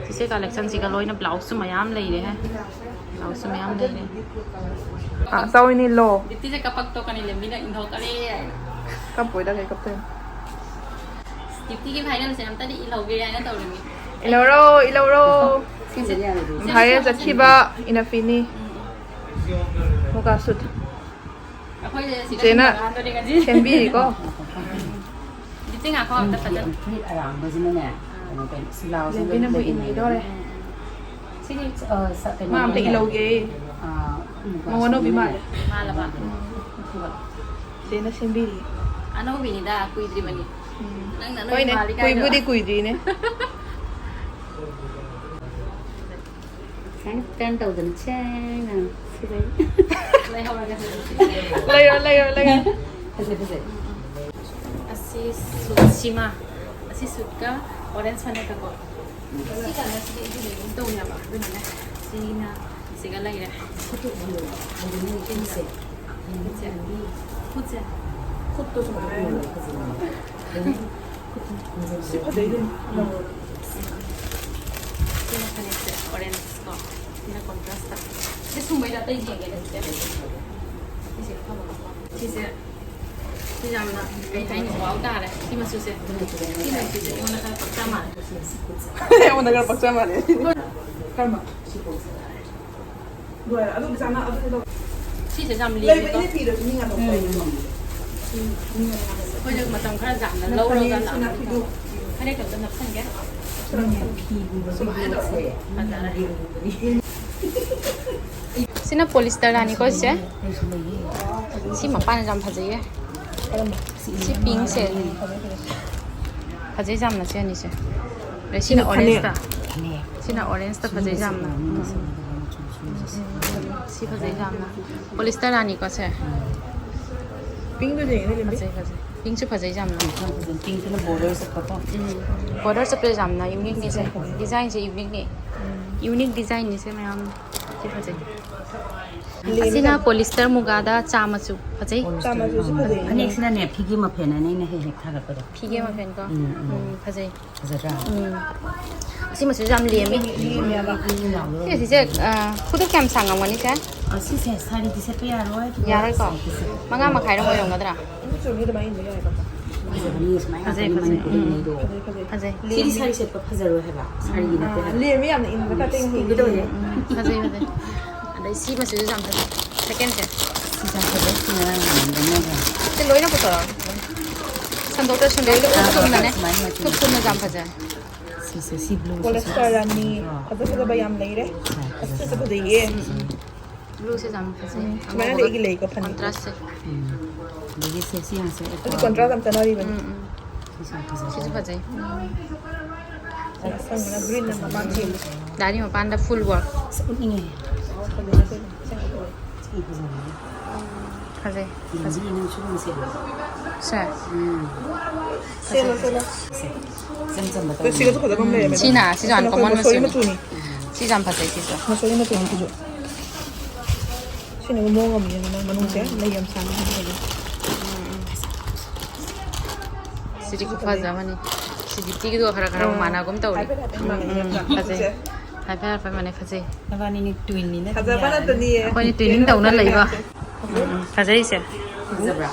ꯁꯤꯁꯦ collectionꯁꯤꯒ ꯂꯣꯏꯅ blouseꯁꯨ ꯃꯌꯥꯝ ꯂꯩꯔꯦꯍꯦ꯫ Blouseꯁꯨ ꯃꯌꯥꯝ ꯂꯩꯔꯦ꯫ ꯑꯥ, ꯆꯥꯎꯏꯅꯦ ꯂꯣ꯫ ꯗꯤꯞꯇꯤꯁꯦ ꯀꯄꯛ ꯇꯣꯛꯀꯅꯤ, ꯂꯦꯝꯕꯤꯅ ꯏꯟꯊꯣꯛꯀꯅꯤ ꯍꯥꯏꯅ꯫ ꯀꯞꯄꯣꯏꯗ, ꯀꯩ ꯀꯞꯇꯣꯏꯅꯣ? ꯗꯤꯞꯇꯤꯒꯤ finalꯁꯦ ꯑꯝꯇꯗꯤ ꯏꯜꯍꯧꯒꯦ ꯍꯥꯏꯅ ꯇꯧꯔꯤꯃꯤ꯫ ꯏꯜꯍꯧꯔꯣ, ꯏꯜꯍꯧꯔꯣ꯫ ꯁꯤꯁꯦ viral ꯆꯠꯈꯤꯕ ꯏꯅꯐꯤꯅꯤ꯫ ꯎꯝ, ꯎꯝ꯫ ꯃꯨꯒꯥ suit꯫ ꯑꯩꯈꯣꯏꯁꯦ ꯁꯤꯗ ꯆꯦꯅ ꯁꯨꯝ ꯍꯥꯟꯗꯣꯔꯦ ꯉꯁꯤ꯫ ꯁꯦꯝꯕꯤꯔꯤꯀꯣ꯫ ꯗꯤꯞꯇꯤ ꯉꯥꯏꯈꯣ ꯑꯝꯇ ꯐꯖꯅ꯫ ꯐꯨꯔꯤꯠ ꯑꯔꯥꯡꯕꯁꯤꯅꯅꯦ, ꯀꯩꯅꯣ ꯇꯧ, ꯕ꯭ꯂꯥꯎꯁ ꯑꯃ ꯂꯦꯝꯕꯤꯅꯕꯨ ꯂꯩꯕꯅꯦ꯫ ꯏꯟꯕꯤꯗꯣꯔꯦ꯫ ꯁꯤꯗꯤ, ꯑ, ꯁ-, ꯀꯩꯅꯣ ꯃꯥ ꯑꯝꯇ ꯃꯥꯜꯂꯦ꯫ ꯏꯜꯍꯧꯒꯦ꯫ ꯑ, ꯃꯨꯒꯥ ꯃꯉꯣꯟꯗ ꯑꯣꯏꯕꯤ ꯁꯨꯠꯅꯦ꯫ ꯃꯥꯜꯂꯦ꯫ ꯃꯥꯜꯂꯕ? ꯎꯝ꯫ ꯆꯦꯅ ꯁꯦꯝꯕꯤꯔꯤ꯫ ꯑꯅꯧꯕꯤꯅꯤꯗ, ꯀꯨꯏꯗ꯭ꯔꯤꯕꯅꯤ꯫ ꯎꯝ꯫ ꯅꯪꯅ ꯑꯅꯧꯕꯤ ꯍꯣꯏꯅꯦ, ꯃꯥꯜꯂꯤ ꯀꯥꯏꯗꯣ꯫ ꯀꯨꯏꯕꯨꯗꯤ ꯀꯨꯏꯗ꯭ꯔꯤꯅꯦ꯫ ꯁꯨꯃꯥꯏꯅ turn ꯇꯧꯗꯅ ꯁꯦꯡꯅ ꯁꯤꯗꯩ꯫ ꯂꯩꯍꯧꯔꯒꯦ ꯑꯗꯨꯗꯤ꯫ ꯂꯩꯔꯣ, ꯂꯩꯔꯣ, ꯂꯩꯔꯣ꯫ ꯐꯖꯩ, ꯐꯖꯩ꯫ ꯑꯁꯤ ꯁꯨꯠꯁꯤꯃ꯫ ꯁꯤ ꯁꯨꯠꯀ ꯑꯣꯔꯦꯟꯖ ꯐꯅꯦꯛꯀꯀꯣ꯫ ꯁꯤ ꯀꯂꯔꯁꯤꯗꯤ ꯑꯩꯗꯤ ꯂꯩꯒꯨꯝ ꯇꯧꯋꯦꯕ, ꯑꯗꯨꯅꯅꯦ ꯁꯤꯅ ꯁꯤꯒ ꯂꯩꯔꯦ꯫ ꯈꯨꯠꯁꯦ꯫ ꯈꯨꯠꯁꯦ꯫ ꯈꯨꯠꯇꯣ ꯁꯨꯃꯥꯏꯅ ꯁꯤ ꯐꯖꯩ ꯑꯗꯨꯝ꯫ ꯁꯤꯅ ꯐꯅꯦꯛꯁꯦ ꯑꯣꯔꯦꯟꯖ ꯀꯣ꯫ ꯁꯤꯅ ꯀꯣꯟꯇ꯭ꯔꯥꯁꯇ꯫ ꯁꯤ ꯁꯨꯝꯕꯩꯗ ꯑꯇꯩ ꯌꯦꯡꯒꯦ ꯅꯠꯇꯦ꯫ ꯁꯤꯁꯦ ꯐꯕꯀꯣ꯫ ꯁꯤꯁꯦ ꯁꯤ ꯌꯥꯝꯅ ꯀꯩ ꯍꯥꯏꯅꯤ, ꯋꯥꯎ ꯇꯥꯔꯦ ꯁꯤ ꯃꯆꯨꯁꯦ꯫ ꯁꯤ ꯃꯆꯨꯁꯦ ꯑꯩꯉꯣꯟꯗ ꯈꯔ ꯄꯛꯆ ꯃꯥꯜꯂꯦ꯫ ꯑꯩꯉꯣꯟꯗ ꯈꯔ ꯄꯛꯆ ꯃꯥꯜꯂꯦ꯫ ꯀꯔꯝꯕ? ꯂꯣꯏꯔꯦ꯫ ꯑꯗꯨ ꯄꯩꯁꯥ ꯅꯪ ꯑꯗꯨꯗꯤ ꯂꯧ꯫ ꯁꯤꯁꯦ ꯌꯥꯝ ꯂꯦꯝꯃꯦꯀꯣ꯫ ꯂꯩꯕꯅꯤꯅ ꯐꯤꯗꯁꯨ ꯃꯤ ꯉꯥꯏꯊꯣꯛꯄ ꯍꯥꯏꯗꯤ ꯉꯝꯗꯦ꯫ ꯑꯩꯈꯣꯏꯅ ꯃꯇꯝ ꯈꯔ ꯌꯥꯝꯅ ꯂꯧꯔꯒ ꯐꯅꯦꯛꯁꯤꯅ ꯂꯥꯛꯄꯅꯤꯅ ꯐꯤꯗꯨ ꯐꯅꯦꯛ ꯑꯝꯇ ꯅꯞꯁꯟꯒꯦ꯫ ꯁꯨꯃꯥꯏꯅ ꯇꯧꯔꯦ꯫ ꯐꯖꯔꯦ꯫ ꯁꯤꯅ ꯄꯣꯂꯤꯁꯇꯔ ꯔꯥꯅꯤꯀꯣ ꯁꯤꯁꯦ꯫ ꯁꯤ ꯃꯄꯥꯟꯁꯦ ꯌꯥꯝ ꯐꯖꯩꯌꯦ꯫ ꯁꯤ ꯄꯤꯡꯁꯦ ꯐꯖꯩ ꯌꯥꯝꯅ, ꯁꯤ ꯑꯅꯤꯁꯦ꯫ ꯑꯗꯩ ꯁꯤꯅ ꯁꯤꯅ ꯐꯅꯦꯛ꯫ ꯑꯣꯔꯦꯟꯖꯇ꯫ ꯁꯤꯅ ꯑꯣꯔꯦꯟꯖꯇ ꯐꯖꯩ ꯌꯥꯝꯅ꯫ ꯎꯝ, ꯎꯝ, ꯎꯝ꯫ ꯁꯤ ꯐꯖꯩ ꯌꯥꯝꯅ꯫ ꯄꯣꯂꯤꯁꯇꯔ ꯔꯥꯅꯤꯀꯣ ꯁꯦ꯫ ꯄꯤꯡꯗꯨꯗꯤ ꯌꯦꯡꯉꯨꯅꯦ, ꯂꯦꯝꯕꯤ꯫ ꯐꯖꯩ, ꯐꯖꯩ꯫ ꯄꯤꯡꯁꯨ ꯐꯖꯩ ꯌꯥꯝꯅ꯫ ꯌꯥꯝ ꯐꯖꯩ꯫ ꯄꯤꯡꯁꯤꯅ ꯕꯣꯔꯗꯔ ꯆꯠꯄꯀꯣ꯫ ꯎꯝ꯫ ꯕꯣꯔꯗꯔ ꯆꯠꯄꯁꯦ ꯌꯥꯝꯅ ꯌꯨꯅꯤꯛꯅꯦ ꯁꯦ꯫ ꯗꯤꯖꯥꯏꯟꯁꯦ ꯌꯨꯅꯤꯛꯅꯦ꯫ ꯎꯝ꯫ ꯌꯨꯅꯤꯛ ꯗꯤꯖꯥꯏꯟꯅꯤ ꯁꯦ ꯃꯌꯥꯝ꯫ ꯁꯤ ꯐꯖꯩ꯫ ꯂꯦꯝꯃꯤ ꯑꯁꯤꯅ ꯌꯥꯝ꯫ ꯄꯣꯂꯤꯁꯇꯔ ꯃꯨꯒꯥꯗ ꯆꯥ ꯃꯆꯨ ꯐꯖꯩ꯫ ꯆꯥ ꯃꯆꯨꯁꯨ ꯐꯖꯩ꯫ ꯐꯅꯦꯛꯁꯤꯅꯅꯦ ꯐꯤꯒꯦ ꯃꯐꯦꯟ ꯑꯅꯤꯅ ꯍꯦꯛ ꯍꯦꯛ ꯊꯥꯒꯠꯄꯗꯣ꯫ ꯐꯤꯒꯦ ꯃꯐꯦꯟꯀꯣ꯫ ꯎꯝ, ꯎꯝ꯫ ꯎꯝ, ꯐꯖꯩ꯫ ꯐꯖꯗ꯭ꯔꯥ? ꯎꯝ꯫ ꯑꯁꯤ ꯃꯆꯨꯁꯨ ꯌꯥꯝ ꯂꯦꯝꯃꯤ꯫ ꯂꯦꯝꯃꯦꯕ꯫ ꯎꯝ, ꯎꯝ, ꯎꯝ꯫ ꯁꯤ, ꯁꯤꯁꯦ, ꯑ, ꯈꯨꯗꯣꯞ ꯀꯌꯥꯝ ꯁꯥꯡꯉꯝꯒꯅꯤ ꯁꯦ? ꯑ, ꯁꯤꯁꯦ ꯁꯥꯔꯤꯗꯤ ꯁꯦꯠꯄ ꯌꯥꯔꯣꯏ꯫ ꯑꯗꯨꯒ ꯌꯥꯔꯣꯏꯀꯣ? ꯁꯤꯁꯦ ꯃꯉꯥ ꯃꯈꯥꯏꯔꯣꯝ ꯑꯣꯏꯔꯝꯒꯗ꯭ꯔꯥ? ꯑꯗꯨꯝ ꯆꯨꯔꯅꯤ ꯑꯗꯨꯃꯥꯏꯅ ꯏꯟꯕ ꯌꯥꯏꯀꯣ꯫ ꯐꯖꯕꯅꯤ ꯁꯨꯃꯥꯏꯅ ꯐꯖꯩ, ꯉꯥꯛꯇꯅꯤ ꯐꯖꯩ꯫ ꯃꯅꯤꯄꯨꯔꯤ ꯎꯝ꯫ ꯏꯅꯩꯗꯣ꯫ ꯐꯖꯩ, ꯐꯖꯩ꯫ ꯐꯖꯩ꯫ ꯁꯤꯗꯤ ꯂꯦꯝꯃꯤ꯫ ꯁꯥꯔꯤ ꯁꯦꯠꯄ ꯐꯖꯔꯣꯏ ꯍꯥꯏꯕ꯫ ꯁꯥꯔꯤꯒꯤ ꯅꯠꯇꯦ ꯑꯥ, ꯍꯥꯏꯕ꯫ ꯂꯦꯝꯃꯤ ꯌꯥꯝꯅ ꯏꯟꯕ ꯀꯥꯇꯦ ꯉꯁꯤꯗꯤ꯫ ꯎꯝ, ꯐꯖꯩ, ꯐꯖꯩ꯫ ꯑꯗꯩ ꯁꯤ ꯃꯆꯨꯁꯨ ꯌꯥꯝ ꯐꯖꯩ꯫ ꯁꯦꯀꯦꯟꯁꯦ꯫ ꯁꯤ ꯌꯥꯝ ꯐꯖꯩ꯫ ꯁꯤ ꯉꯔꯥꯡ ꯅꯍꯥꯟ ꯂꯩꯅꯈ꯭ꯔꯦ꯫ ꯁꯤ ꯂꯣꯏꯅ ꯄꯨꯊꯣꯔꯛꯑꯣ꯫ ꯁꯟꯗꯣꯛꯇ ꯁꯟꯗꯣꯛꯇ ꯑꯥ, ꯍꯣꯏ, ꯍꯣꯏ, ꯊꯨꯞ ꯊꯨꯞꯅꯅꯦ꯫ ꯁꯨꯃꯥꯏꯅ ꯃꯆꯨ ꯊꯨꯞ ꯊꯨꯞꯅ ꯌꯥꯝ ꯐꯖꯩ꯫ ꯁꯤꯁꯦ, ꯁꯤ ꯕ꯭ꯂꯨꯁꯦ ꯄꯣꯂꯤꯁꯇꯔ ꯁꯤ ꯔꯥꯅꯤ ꯐꯖꯗ꯭ꯔꯣ? ꯐꯖ ꯐꯖꯕ ꯌꯥꯝ ꯂꯩꯔꯦ꯫ ꯁꯤ ꯌꯥꯝ ꯑꯁꯤꯁꯨ ꯐꯖꯕ꯫ ꯐꯖꯩꯌꯦ꯫ ꯎꯝ, ꯎꯝ꯫ ꯕ꯭ꯂꯨꯁꯦ ꯌꯥꯝ ꯐꯖꯩ꯫ ꯎꯝ, ꯁꯨꯃꯥꯏꯅ ꯑꯉꯧꯕꯒ ꯑꯩꯒꯤ ꯂꯩꯀꯣ ꯐꯅꯦꯛ꯫ ꯀꯣꯟꯇ꯭ꯔꯥꯁꯁꯦ꯫ ꯎꯝ꯫ ꯑꯗꯒꯤ ꯁꯦ, ꯁꯤ ꯌꯥꯁꯦ ꯑꯗꯨ ꯑꯦꯀꯣꯔꯟ꯫ ꯀꯣꯟꯇ꯭ꯔꯥꯁ ꯌꯥꯝ ꯆꯠꯅꯔꯤꯕꯅꯤ꯫ ꯎꯝ, ꯎꯝ꯫ ꯁꯤꯁꯨ ꯌꯥꯝ ꯐꯖꯩ꯫ ꯁꯤꯁꯨ ꯐꯖꯩ꯫ ꯑꯁꯪꯕꯅ ꯒ꯭ꯔꯤꯟꯅ ꯃꯃꯥꯡ ꯆꯦꯜꯂꯤ꯫ ꯗꯥꯏꯔꯤ ꯃꯄꯥꯟꯗ ꯐꯨꯜ ꯋꯥꯔꯛ꯫ ꯑꯁ, ꯎꯠꯅꯤꯡꯉꯦ꯫ ꯁꯤ ꯐꯖꯕꯅꯦ꯫ ꯐꯖꯩ꯫ ꯐꯖꯩ꯫ ꯁꯦ꯫ ꯁꯦꯝꯃꯣ, ꯁꯦꯝꯃꯣ꯫ ꯏꯆꯝ ꯆꯝꯕ ꯇꯧꯕꯅꯦ꯫ ꯁꯤꯒꯁꯨ ꯐꯖꯕ ꯑꯃ ꯂꯩꯔꯝꯃꯦ꯫ ꯁꯤꯅ, ꯁꯤꯁꯨ ꯌꯥꯝ ꯀꯃꯟ ꯃꯆꯨꯅꯤ꯫ ꯁꯤꯁꯨ ꯌꯥꯝ ꯐꯖꯩ, ꯁꯤꯁꯨ꯫ ꯃꯁꯣꯏ ꯃꯆꯨꯅꯤ ꯁꯤꯁꯨ꯫ ꯁꯤꯅ ꯑꯃꯨꯛ ꯃꯑꯣꯡ ꯑꯃ ꯌꯦꯡꯉꯨꯅꯦ, ꯃꯅꯨꯡꯁꯦ ꯂꯩ ꯌꯥꯝ ꯁꯥꯡꯕ ꯁꯤꯁꯨ ꯐꯖꯩ꯫ ꯁꯤꯗꯤ ꯈꯨꯐꯖ ꯑꯃꯅꯤ꯫ ꯁꯤꯗꯤ ꯇꯤꯒꯗꯨꯒ ꯈꯔ ꯈꯔ ꯃꯥꯟꯅꯒꯨꯝ ꯇꯧꯔꯤ꯫ ꯍꯥꯏꯐꯦꯠ ꯍꯥꯏꯐꯦꯠ ꯃꯥꯟꯅꯩꯌꯦ꯫ ꯎꯝ, ꯐꯖꯩ꯫ ꯍꯥꯏꯐꯦꯠ ꯍꯥꯏꯐꯦꯠ ꯃꯥꯟꯅꯩ, ꯐꯖꯩ꯫ ꯅꯕꯥꯅꯤꯅꯤ ꯇ꯭ꯋꯤꯟꯅꯤꯅ ꯐꯖꯕ ꯅꯠꯇꯅꯤꯌꯦ꯫ ꯑꯩꯈꯣꯏꯅꯤ ꯇ꯭ꯋꯤꯟꯅꯤꯡ ꯇꯧꯅ ꯂꯩꯕ꯫ ꯎꯝ, ꯎꯝ, ꯐꯖꯩꯁꯦ꯫ ꯐꯖꯕ꯭ꯔꯥ?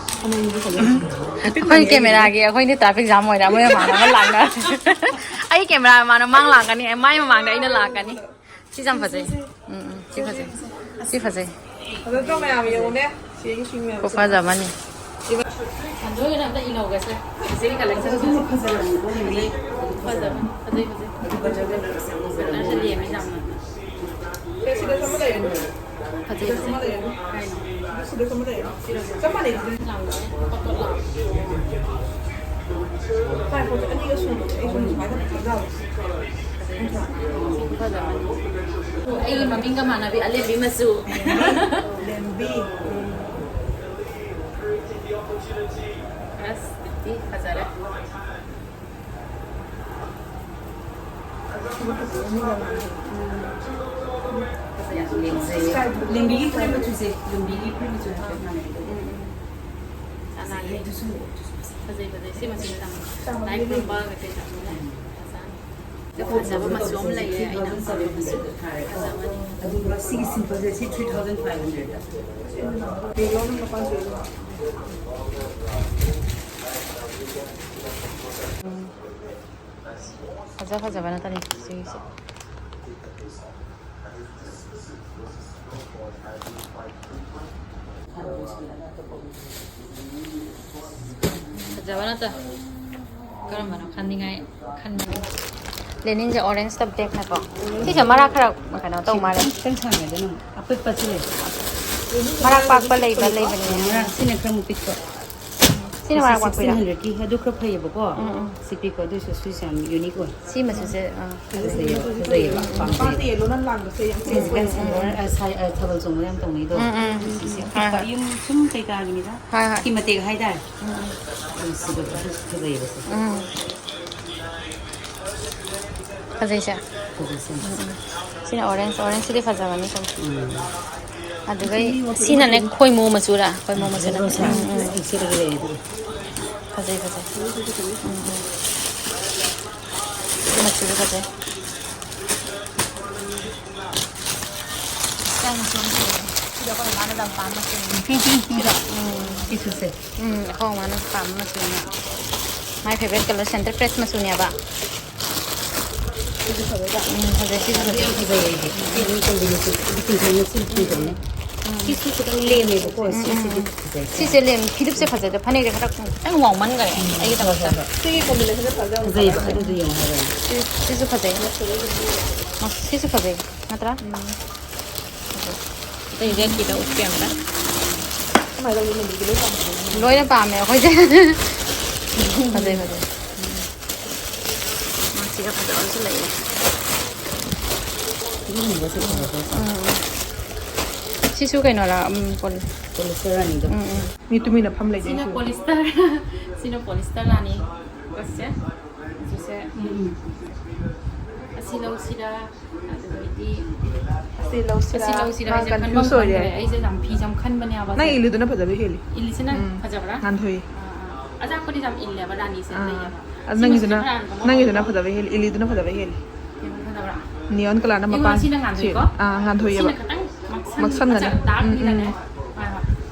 ꯑꯩꯈꯣꯏ ꯀꯦꯃꯦꯔꯥꯒꯤ ꯑꯩꯈꯣꯏꯅꯤ ꯇ꯭ꯔꯥꯐꯤꯛ ꯖꯥꯝ ꯑꯣꯏꯔꯦ, ꯃꯣꯏ ꯃꯃꯥꯡꯗ ꯑꯃ ꯂꯥꯛꯅ꯫ ꯑꯩ ꯀꯦꯃꯦꯔꯥ ꯃꯥꯅ ꯃꯥꯡ ꯂꯥꯛꯀꯅꯤ, ꯃꯥꯏ ꯃꯃꯥꯡꯗ ꯑꯩꯅ ꯂꯥꯛꯀꯅꯤ꯫ ꯁꯤꯁꯦ ꯌꯥꯝ ꯐꯖꯩ꯫ ꯎꯝ, ꯎꯝ, ꯁꯤ ꯐꯖꯩ꯫ ꯁꯤ ꯐꯖꯩ꯫ ꯐꯖꯗ꯭ꯔꯣ ꯃꯌꯥꯝ? ꯌꯦꯡꯉꯨꯅꯦ꯫ ꯁꯤ ꯑꯩꯒꯤ ꯁ꯭ꯋꯤꯡ ꯃꯌꯥꯝꯁꯦ꯫ ꯈꯨꯐꯖ ꯑꯃꯅꯤ꯫ ꯁꯟꯗꯣꯏꯒꯤꯅ ꯑꯝꯇ ꯏꯅꯧꯒꯁꯦ꯫ ꯏꯆꯦꯒꯤ ꯀꯂꯦꯛꯁꯟꯁꯦ꯫ ꯑꯗꯨꯝꯕ ꯐꯖꯕꯅꯤꯀꯣ, ꯂꯦꯝꯕꯤ꯫ ꯐꯖꯕꯅꯤ꯫ ꯐꯖꯩ, ꯐꯖꯩ꯫ ꯑꯗꯨꯒ ꯖꯒꯜ ꯅꯠꯇ꯭ꯔꯁꯨ ꯑꯃꯨꯛ ꯐꯖꯕꯅꯤ꯫ ꯀꯂꯔꯁꯦ ꯂꯦꯝꯃꯦ ꯌꯥꯝꯅ꯫ ꯁꯦ, ꯁꯤꯗꯁꯨ ꯑꯃ ꯂꯩꯔꯦ꯫ ꯀꯥꯏꯅꯣ? ꯁꯤꯗꯁꯨ ꯑꯃ ꯂꯩꯔꯦ꯫ ꯆꯞ ꯃꯥꯟꯅꯩ꯫ ꯂꯥꯡꯕꯅꯦ꯫ ꯄꯣꯠ ꯄꯣꯠ ꯂꯥꯎꯕ꯫ ꯁꯥꯏ ꯄꯣꯠꯁꯦ ꯑꯅꯤꯒ ꯁꯨꯕꯁꯦ ꯑꯩ ꯁꯨꯝ ꯁꯨꯃꯥꯏꯅ ꯐꯖꯕ꯫ ꯐꯖꯕꯅꯤ꯫ ꯑꯩꯒꯤ ꯃꯃꯤꯡꯒ ꯃꯥꯟꯅꯕꯤ ꯑꯂꯦꯝꯕꯤ ꯃꯆꯨ꯫ ꯂꯦꯝꯕꯤ꯫ ꯑꯁ, ꯇꯤ ꯐꯖꯔꯦ꯫ ꯂꯦꯝꯕꯤꯒꯤ ꯐꯨꯔꯤꯠ ꯃꯆꯨꯁꯦ, ꯂꯦꯝꯕꯤꯒꯤ ꯐꯨꯔꯤꯠ ꯃꯆꯨ ꯍꯥꯏꯐꯦꯠ ꯃꯥꯟꯅꯩ꯫ ꯆꯥꯟꯅꯔꯦ꯫ ꯐꯖꯩ, ꯐꯖꯩ꯫ ꯁꯤ ꯃꯆꯨꯁꯦ ꯌꯥꯝ ꯂꯥꯏ ꯈꯨꯔꯨꯝꯕ ꯀꯩꯀꯩ ꯇꯧꯕꯗ ꯐꯖꯕ ꯃꯆꯨ ꯑꯃ ꯂꯩꯌꯦ ꯑꯩꯅ ꯄꯥꯝꯕ ꯃꯆꯨ꯫ ꯐꯖꯕꯅꯤ꯫ ꯑꯗꯨꯒ ꯁꯤꯒꯤ ꯁꯤꯝꯄꯜꯁꯦ ꯁꯤ three thousand five hundred꯫ ꯐꯖ ꯐꯖꯕ ꯅꯠꯇꯅꯤ ꯁꯤꯒꯤꯁꯦ꯫ ꯐꯖꯕ ꯅꯠꯇ ꯀꯔꯝꯕꯅꯣ ꯈꯟꯅꯤꯡꯉꯥꯏ ꯈꯟꯕꯅꯤ꯫ ꯂꯦꯅꯤꯟꯁꯦ ꯑꯣꯔꯦꯟꯖꯇ ꯕ꯭ꯂꯦꯛꯅꯀꯣ꯫ ꯁꯤꯁꯦ ꯃꯔꯥꯛ ꯈꯔ ꯀꯩꯅꯣ ꯇꯧ ꯃꯥꯜꯂꯦ꯫ ꯈꯤꯇꯪ ꯁꯥꯡꯉꯦ ꯑꯗꯨꯅ ꯑꯄꯤꯛꯄꯁꯨ ꯂꯩ꯫ ꯃꯔꯥꯛ ꯄꯥꯛꯄ ꯂꯩꯕ ꯂꯩꯕꯅꯦ꯫ ꯃꯔꯥꯛ ꯁꯤꯅ ꯈꯔ ꯑꯃꯨꯛ ꯄꯤꯛꯄ꯫ ꯁꯤꯅ ꯃꯔꯛ ꯄꯥꯛꯄꯤꯔꯣ? ꯁꯤꯛꯁꯇꯤꯟ ꯍꯟꯗ꯭ꯔꯦꯗꯀꯤ ꯑꯗꯨ ꯈꯔ ꯐꯩꯌꯦꯕꯀꯣ꯫ ꯎꯝ, ꯎꯝ꯫ ꯁꯤ ꯄꯤꯛꯄ ꯑꯗꯨꯏꯁꯨ ꯁꯤꯁꯦ ꯌꯥꯝ ꯌꯨꯅꯤꯛ ꯑꯣꯏ꯫ ꯁꯤ ꯃꯆꯨꯁꯦ, ꯑꯥ꯫ ꯐꯖꯩꯌꯦꯕ, ꯐꯖꯩꯌꯦꯕ, ꯄꯥꯝꯖꯩꯌꯦꯕ꯫ ꯌꯦꯜꯂꯣꯅ ꯂꯥꯡꯕꯁꯦ ꯌꯥꯝ ꯁꯤ ꯆꯦꯟꯖ ꯍꯧꯖꯤꯛꯀꯥꯟ ꯑꯣꯏ꯫ ꯁꯝꯃꯔ, ꯑ, ꯁꯥꯏ-, ꯑ, ꯊꯥꯕꯜ ꯆꯣꯡꯕ ꯌꯥꯝ ꯇꯧꯅꯩꯗꯣ꯫ ꯎꯝ, ꯎꯝ꯫ ꯁꯤ ꯍꯣꯏ, ꯄꯤꯛꯄ ꯍꯣꯏ꯫ ꯌꯨꯝ ꯁꯨꯝ ꯀꯩꯀꯥꯒꯤꯅꯤꯗ꯫ ꯍꯣꯏ, ꯍꯣꯏ꯫ ꯐꯤ ꯃꯇꯦꯛ ꯍꯥꯏꯇꯥꯔꯦ꯫ ꯎꯝ, ꯎꯝ꯫ ꯑꯗꯨ ꯁꯤꯗ ꯑꯗꯨꯁꯨ ꯐꯖꯩꯌꯦꯕ ꯁꯦ꯫ ꯎꯝ꯫ ꯐꯖꯩꯁꯦ꯫ ꯐꯖꯩꯁꯦ꯫ ꯎꯝ, ꯎꯝ꯫ ꯁꯤꯅ ꯑꯣꯔꯦꯟꯖ, ꯑꯣꯔꯦꯟꯖꯁꯤꯗꯤ ꯐꯖꯕꯅꯤ ꯁꯨꯝ꯫ ꯎꯝ꯫ ꯑꯗꯨꯒ ꯁꯤꯅꯅꯦ ꯈꯣꯏꯃꯨ ꯃꯆꯨꯔꯥ? ꯈꯣꯏꯃꯨ ꯃꯆꯨ ꯅꯠꯇꯦ꯫ ꯎꯝ, ꯎꯝ꯫ ꯁꯦꯠꯂꯒ ꯂꯩ ꯑꯗꯨꯗꯤ꯫ ꯐꯖꯩ, ꯐꯖꯩ꯫ ꯎꯝ, ꯎꯝ꯫ ꯁꯤ ꯃꯆꯨꯁꯨ ꯐꯖꯩ꯫ ꯁꯤꯗ ꯑꯩꯈꯣꯏ ꯃꯥꯅ ꯌꯥꯝ ꯄꯥꯝꯕ ꯃꯆꯨꯅꯤ꯫ ꯁꯤꯔꯣ? ꯎꯝ꯫ ꯁꯤꯁꯨ ꯁꯦ꯫ ꯎꯝ, ꯑꯩꯈꯣꯏ ꯃꯥꯅ ꯄꯥꯝꯕ ꯃꯆꯨꯅꯤ꯫ My favorite color center press ꯃꯆꯨꯅꯦꯕ꯫ ꯁꯤꯁꯨ ꯐꯖꯩꯗ꯫ ꯎꯝ, ꯐꯖꯩ, ꯁꯤꯁꯨ ꯐꯖꯩ꯫ ꯌꯥꯝ ꯐꯖꯩ ꯑꯩꯗꯤ꯫ ꯁꯤ ꯑꯗꯨꯝ combination, ꯑꯗꯨ ꯄꯤꯡꯛ ꯑꯃ, ꯁꯤ ꯄꯤꯡꯛ ꯑꯃ꯫ ꯎꯝ꯫ ꯁꯤꯁꯨ ꯈꯤꯇꯪ ꯂꯦꯝꯃꯦꯕꯀꯣ, ꯎꯝ, ꯎꯝ, ꯁꯤꯁꯤꯗꯤ ꯎꯝ꯫ ꯐꯖꯩ꯫ ꯁꯤꯁꯦ ꯂꯦꯝ-, ꯐꯤꯗꯨꯞꯁꯦ ꯐꯖꯩꯗ, ꯐꯅꯦꯛꯁꯦ ꯈꯔ ꯈꯤꯇꯪ ꯋꯥꯡꯃꯟꯈꯔꯦ ꯎꯝ, ꯑꯩꯒꯤꯗꯃꯛꯇ꯫ ꯍꯣꯏ, ꯍꯣꯏ, ꯍꯣꯏ꯫ ꯁꯤꯒꯤ combination ꯐꯖꯕ ꯐꯖꯩꯕ, ꯌꯥꯝ ꯐꯖꯩ꯫ ꯑꯗꯨꯗꯤ ꯌꯦꯡꯉꯣ ꯍꯥꯏꯕ ꯑꯩꯅ꯫ ꯁꯤ-, ꯁꯤꯁꯨ ꯐꯖꯩ꯫ ꯑꯁ, ꯁꯤꯁꯨ ꯐꯖꯩ, ꯅꯠꯇ꯭ꯔꯥ? ꯎꯝ꯫ ꯑꯇꯩ ꯔꯦꯗꯀꯤꯗ ꯎꯠꯀꯦ ꯑꯝꯇ꯫ ꯀꯃꯥꯏꯅ ꯇꯧꯅꯤ? ꯃꯅꯤꯄꯨꯔꯒꯤ ꯂꯣꯏ ꯄꯥꯝꯕꯅꯦ꯫ ꯂꯣꯏꯅ ꯄꯥꯝꯃꯦ ꯑꯩꯈꯣꯏꯁꯦ꯫ ꯐꯖꯩ, ꯐꯖꯩ꯫ ꯃꯆꯨꯒ ꯐꯖꯕꯁꯨ ꯂꯩꯌꯦ꯫ ꯁꯤꯒꯨꯝꯕꯁꯦ ꯐꯖꯕ꯭ꯔꯥ? ꯎꯝ꯫ ꯁꯤꯁꯨ ꯀꯩꯅꯣꯔꯥ? ꯎꯝ, ꯄꯣꯂꯤ-, ꯄꯣꯂꯤꯁꯇꯔ ꯔꯥꯅꯤꯗꯣ꯫ ꯎꯝ, ꯎꯝ꯫ ꯃꯤ ꯇꯨꯃꯤꯟꯅ ꯐꯝ ꯂꯩꯗꯣꯏ ꯁꯤꯅ ꯁꯤꯕꯨ꯫ ꯄꯣꯂꯤꯁꯇꯔ꯫ ꯁꯤꯅ ꯄꯣꯂꯤꯁꯇꯔ ꯔꯥꯅꯤ꯫ ꯀꯣꯠꯁꯦ꯫ ꯃꯆꯨꯁꯦ꯫ ꯎꯝ꯫ ꯑꯁꯤ ꯂꯧꯁꯤꯔꯥ? ꯑꯗꯨꯗꯩꯗꯤ ꯑꯁꯤ ꯂꯧꯁꯤꯔꯥ? ꯑꯁꯤ ꯂꯧꯁꯤꯔꯥ ꯃꯥ ꯍꯥꯏꯁꯦ ꯈꯟꯐꯝ confuse ꯑꯣꯏꯔꯦ꯫ ꯈꯪꯗ꯭ꯔꯦ꯫ ꯑꯩꯁꯦ ꯌꯥꯝ ꯐꯤ ꯌꯥꯝ ꯈꯟꯕꯅꯦꯕ ꯅꯪ ꯁꯦ꯫ ꯏꯜꯂꯤꯗꯨꯅ ꯐꯖꯕ ꯍꯦꯜꯂꯤ꯫ ꯏꯜꯂꯤꯁꯤꯅ ꯎꯝ꯫ ꯐꯖꯕ꯭ꯔꯥ? ꯉꯥꯟꯊꯣꯏ꯫ ꯑꯥ, ꯑꯥ꯫ ꯑꯆꯥꯄꯣꯠꯇꯤ ꯌꯥꯝ ꯏꯜꯂꯦꯕ ꯔꯥꯅꯤꯁꯦ, ꯑꯥ꯫ ꯂꯩꯌꯦꯕ꯫ ꯑꯗꯨ ꯁꯤ ꯅꯪꯒꯤꯗꯨꯅ, ꯃꯆꯨꯁꯦ ꯈꯔ ꯍꯥꯟꯅ ꯅꯪꯒꯤꯗꯨꯅ ꯃꯃꯜ ꯐꯖꯕ ꯍꯦꯜꯂꯤ, ꯏꯜꯂꯤꯗꯨꯅ ꯐꯖꯕ ꯍꯦꯜꯂꯤ꯫ ꯌꯦꯡꯉꯣ ꯐꯖꯕ꯭ꯔꯥ? Neon colorꯅ ꯌꯦꯡꯉꯣ, ꯃꯄꯥꯟ ꯁꯤꯅ ꯁꯤ-, ꯉꯥꯟꯊꯣꯏꯀꯣ? ꯑꯥ, ꯉꯥꯟꯊꯣꯏꯌꯦꯕ꯫ ꯁꯤꯅ ꯈꯤꯇꯪ ꯃꯛꯁꯟ-, ꯃꯛꯁꯟꯒꯅꯤ꯫ ꯑꯆꯥ, ꯎꯝ, ꯎꯝ, darkꯅꯤꯅꯅꯦ꯫ ꯎꯝ꯫ ꯍꯣꯏ, ꯍꯣꯏ꯫